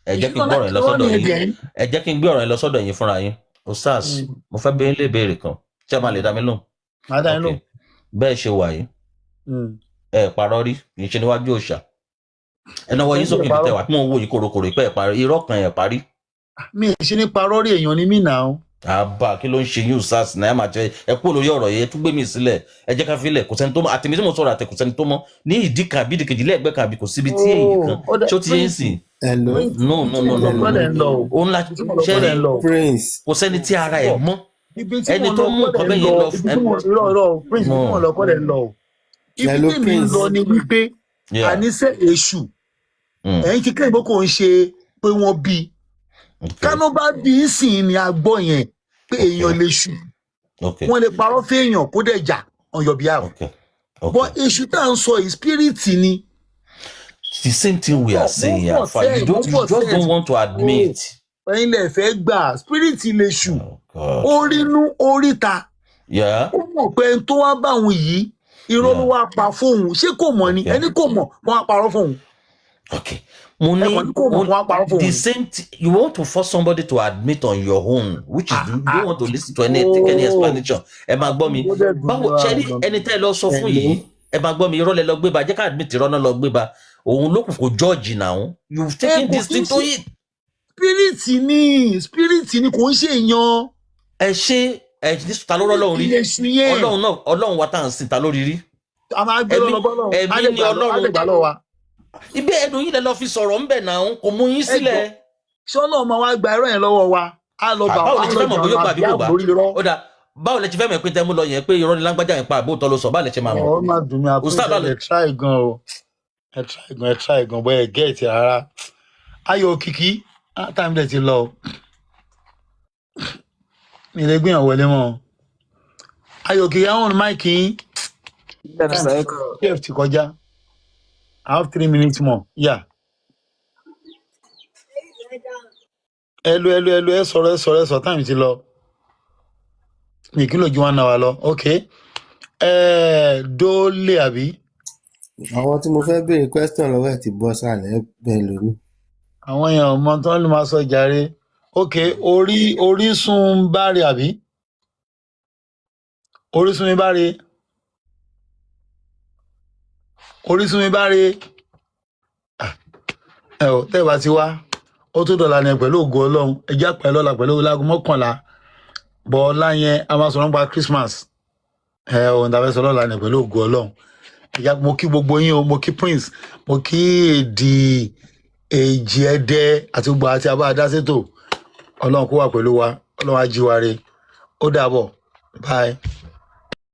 Ẹ jẹ́ kí n gbọ́ ọ̀rọ̀ yín lọ sọ́dọ̀ yín. Ẹ jẹ́ kí n gbé ọ̀rọ̀ yín lọ sọ́dọ̀ yín fúnra yín. Osas, mo fẹ́ bí yín lè béèrè kan tí ẹ máa lè dá mi lóhùn. Màá dá yín Ok. lóhùn. Bẹ́ẹ̀ ṣe wà yìí, ẹ parọ́ rí? Kì í ṣe níwájú òòṣà. Ẹ náwó yín sókè níbi tẹwà tí mò ń wò yín korokoro pé ẹ parí irọ́ kan, ẹ parí. Mi ì ṣe ní parọ́ rí, èèyàn ni mí náà. Àbá, kí ló ń ṣe yín, sars? Náà máa jẹ ẹ kúrò lórí ọ̀rọ̀ yẹn, tún gbé mi sílẹ̀. Ẹ jẹ́ ká filẹ̀. Kò sẹ́ni tó mọ̀, àtẹ̀mí tí mo sọ̀rọ̀ àtẹ̀, kò sẹ́ni tó mọ̀ ní ìdí kan àbí ìdí kejì lẹ́ẹ̀gbẹ́ kan àbí kò síbi tí èyí kan Ó dà- ṣó ti yẹn sìn. Hello. No, no, no, no, no. Kọ́lẹ̀ ń lọ o. Òun la Ibi tí mo lọ ṣe kọ́lẹ̀ rí. ń lọ o. Prince. Kò sẹ́ni tí ara ẹ̀ mọ́. Ibi tí Ẹni mo tó lọ mú nǹkan kọ́lẹ̀ ń bẹ́ẹ̀ yẹn lọ. lọ. Ibi tí mo, irọ́, irọ́, Prince, ibi tí mo lọ kọ́lẹ̀ ń lọ o. Ibi Hello, tí mi ń Prince. lọ ni wípé àníṣe èṣù, ẹ̀yin ti kẹ́yìn pé kò ń ṣe pé wọ́n bí kánú bá bí í sìn ní agbọ́ yẹn pé èèyàn lè ṣù, wọ́n lè parọ́ fẹ́yàn kó dẹ̀ jà on your behalf, but èṣù tá à ń sọ yìí, spirit ni. The same thing we are Mo saying here, pọ̀ Afa. You sẹ́ẹ̀, don't mo you pọ̀ just sẹ́ẹ̀. don't want to admit. Ẹ̀yin lè fẹ́ gbà, spirit lè ṣù. Oh God. Ó rínú, ó ríta. Ó mọ̀ pé ẹni tó wá bá òun yìí, irọ́ ló wá pa fóun. Ṣé kò mọ̀ ni? Ẹni kò mọ̀, wọ́n á parọ́ fóun. Okay. Mo ní Ẹ̀kọ́ ní kò mọ̀, wọ́n á parọ́ fóun the ni. same thing you want to force somebody to admit on your own, which is you don't want to listen to any, take any explanation. Ẹ máa gbọ́ mi. Ó dẹ̀ dùn Báwo mí ṣe rí wá. ẹni tẹ́ ẹ lọ sọ fún Hello. yìí? Ẹ máa gbọ́ mi, irọ́ lẹ lọ gbé ba, jẹ́ ká admit irọ́ náà lọ gbé ba. Òun ló kù kó judge now. You've taken Kò this kí ń thing to ṣe it. Spirit ni, spirit ni, kò ń ṣe èèyàn. Ẹ ṣe ẹ ní ta ló rọ́lọ́run rí? Ilé èṣù yẹn. Ọlọ́run náà, Ọlọ́run wa tá à ń sìn, ta ló rí rí? A máa gbé Ẹ̀mí lọ bọ́lọ̀. ẹ̀mí ni Ọlọ́run. Á lè gbà lọ́wọ́ wa. Ibi ẹnu yín lẹ lọ fi sọ̀rọ̀ ńbẹ̀ náà, kò mú yín Ẹ sílẹ̀. jọ, ṣé Ọlọ́run máa wá gba ẹ̀rọ yẹn lọ́wọ́ wa? Á lọ bá Báwo á lẹ ti lọ fẹ́ mọ̀ jà bóyá ó gbà àbí kò àbí gbà? lórí irọ́. Ó dà, báwo lẹ ti fẹ́ mọ̀ pé tẹ́ mú lọ yẹn pé irọ́ ni lágbájá yẹn pa, àbóòtọ́ ló sọ? Báwo lẹ ṣe máa mọ̀? Ọ máa dùn mí. Ustaz, Àpòjọ báwo ẹ try gan o, ẹ try gan, ẹ try gan, bóyá ẹ get rárá. Ayọ̀ Òkìkí, time dẹ̀ ti lọ o, mi lè gbìyànjú wọlé mọ́ o. Ayọ̀ Òkìkí, àwọn mic yín. Bẹ́ẹ̀ni sir, ẹ kọ́. 12 ti kọjá. I have 3 minutes more, yeah. Ẹ lo ẹ lo ẹ lo, ẹ sọ̀rọ̀, ẹ sọ̀rọ̀, ẹ sọ̀rọ̀, time ti lọ. Mi kí ló ju 1 hour lọ. Ok, ẹ dóòlè àbí? Àwọn tí mo fẹ́ béèrè question lọ́wọ́ ẹ̀ ti bọ́ sálẹ̀ bẹ́ẹ̀ lónìí. Àwọn èèyàn ọmọ tó ń lè máa sọ jàre. Ok, orí Orísun báre àbí Orísun mi báre, Orísun mi báre. Ẹ ò tẹ́ ẹ bá ti wá, ó tó dọ̀là ní pẹ̀lú ògo Ọlọ́run. Ẹ jẹ́ àpẹẹrẹ lọ́la pẹ̀lú láago 11 bọ̀ ọ̀la yẹn, a máa sọ̀rọ̀ nípa Christmas. Ẹ ò ń tàbẹ́ sọ lọ́la ní pẹ̀lú ògo Ọlọ́run. Ẹ jẹ́ mo kí gbogbo yín o. Mo kí Prince, mo kí Èdì Èjì Ẹdẹ àti gbogbo àti abá adásètò. Ọlọ́run kó wà pẹ̀lú wa, Ọlọ́run á jí wa re. Ó dàbọ̀, bye.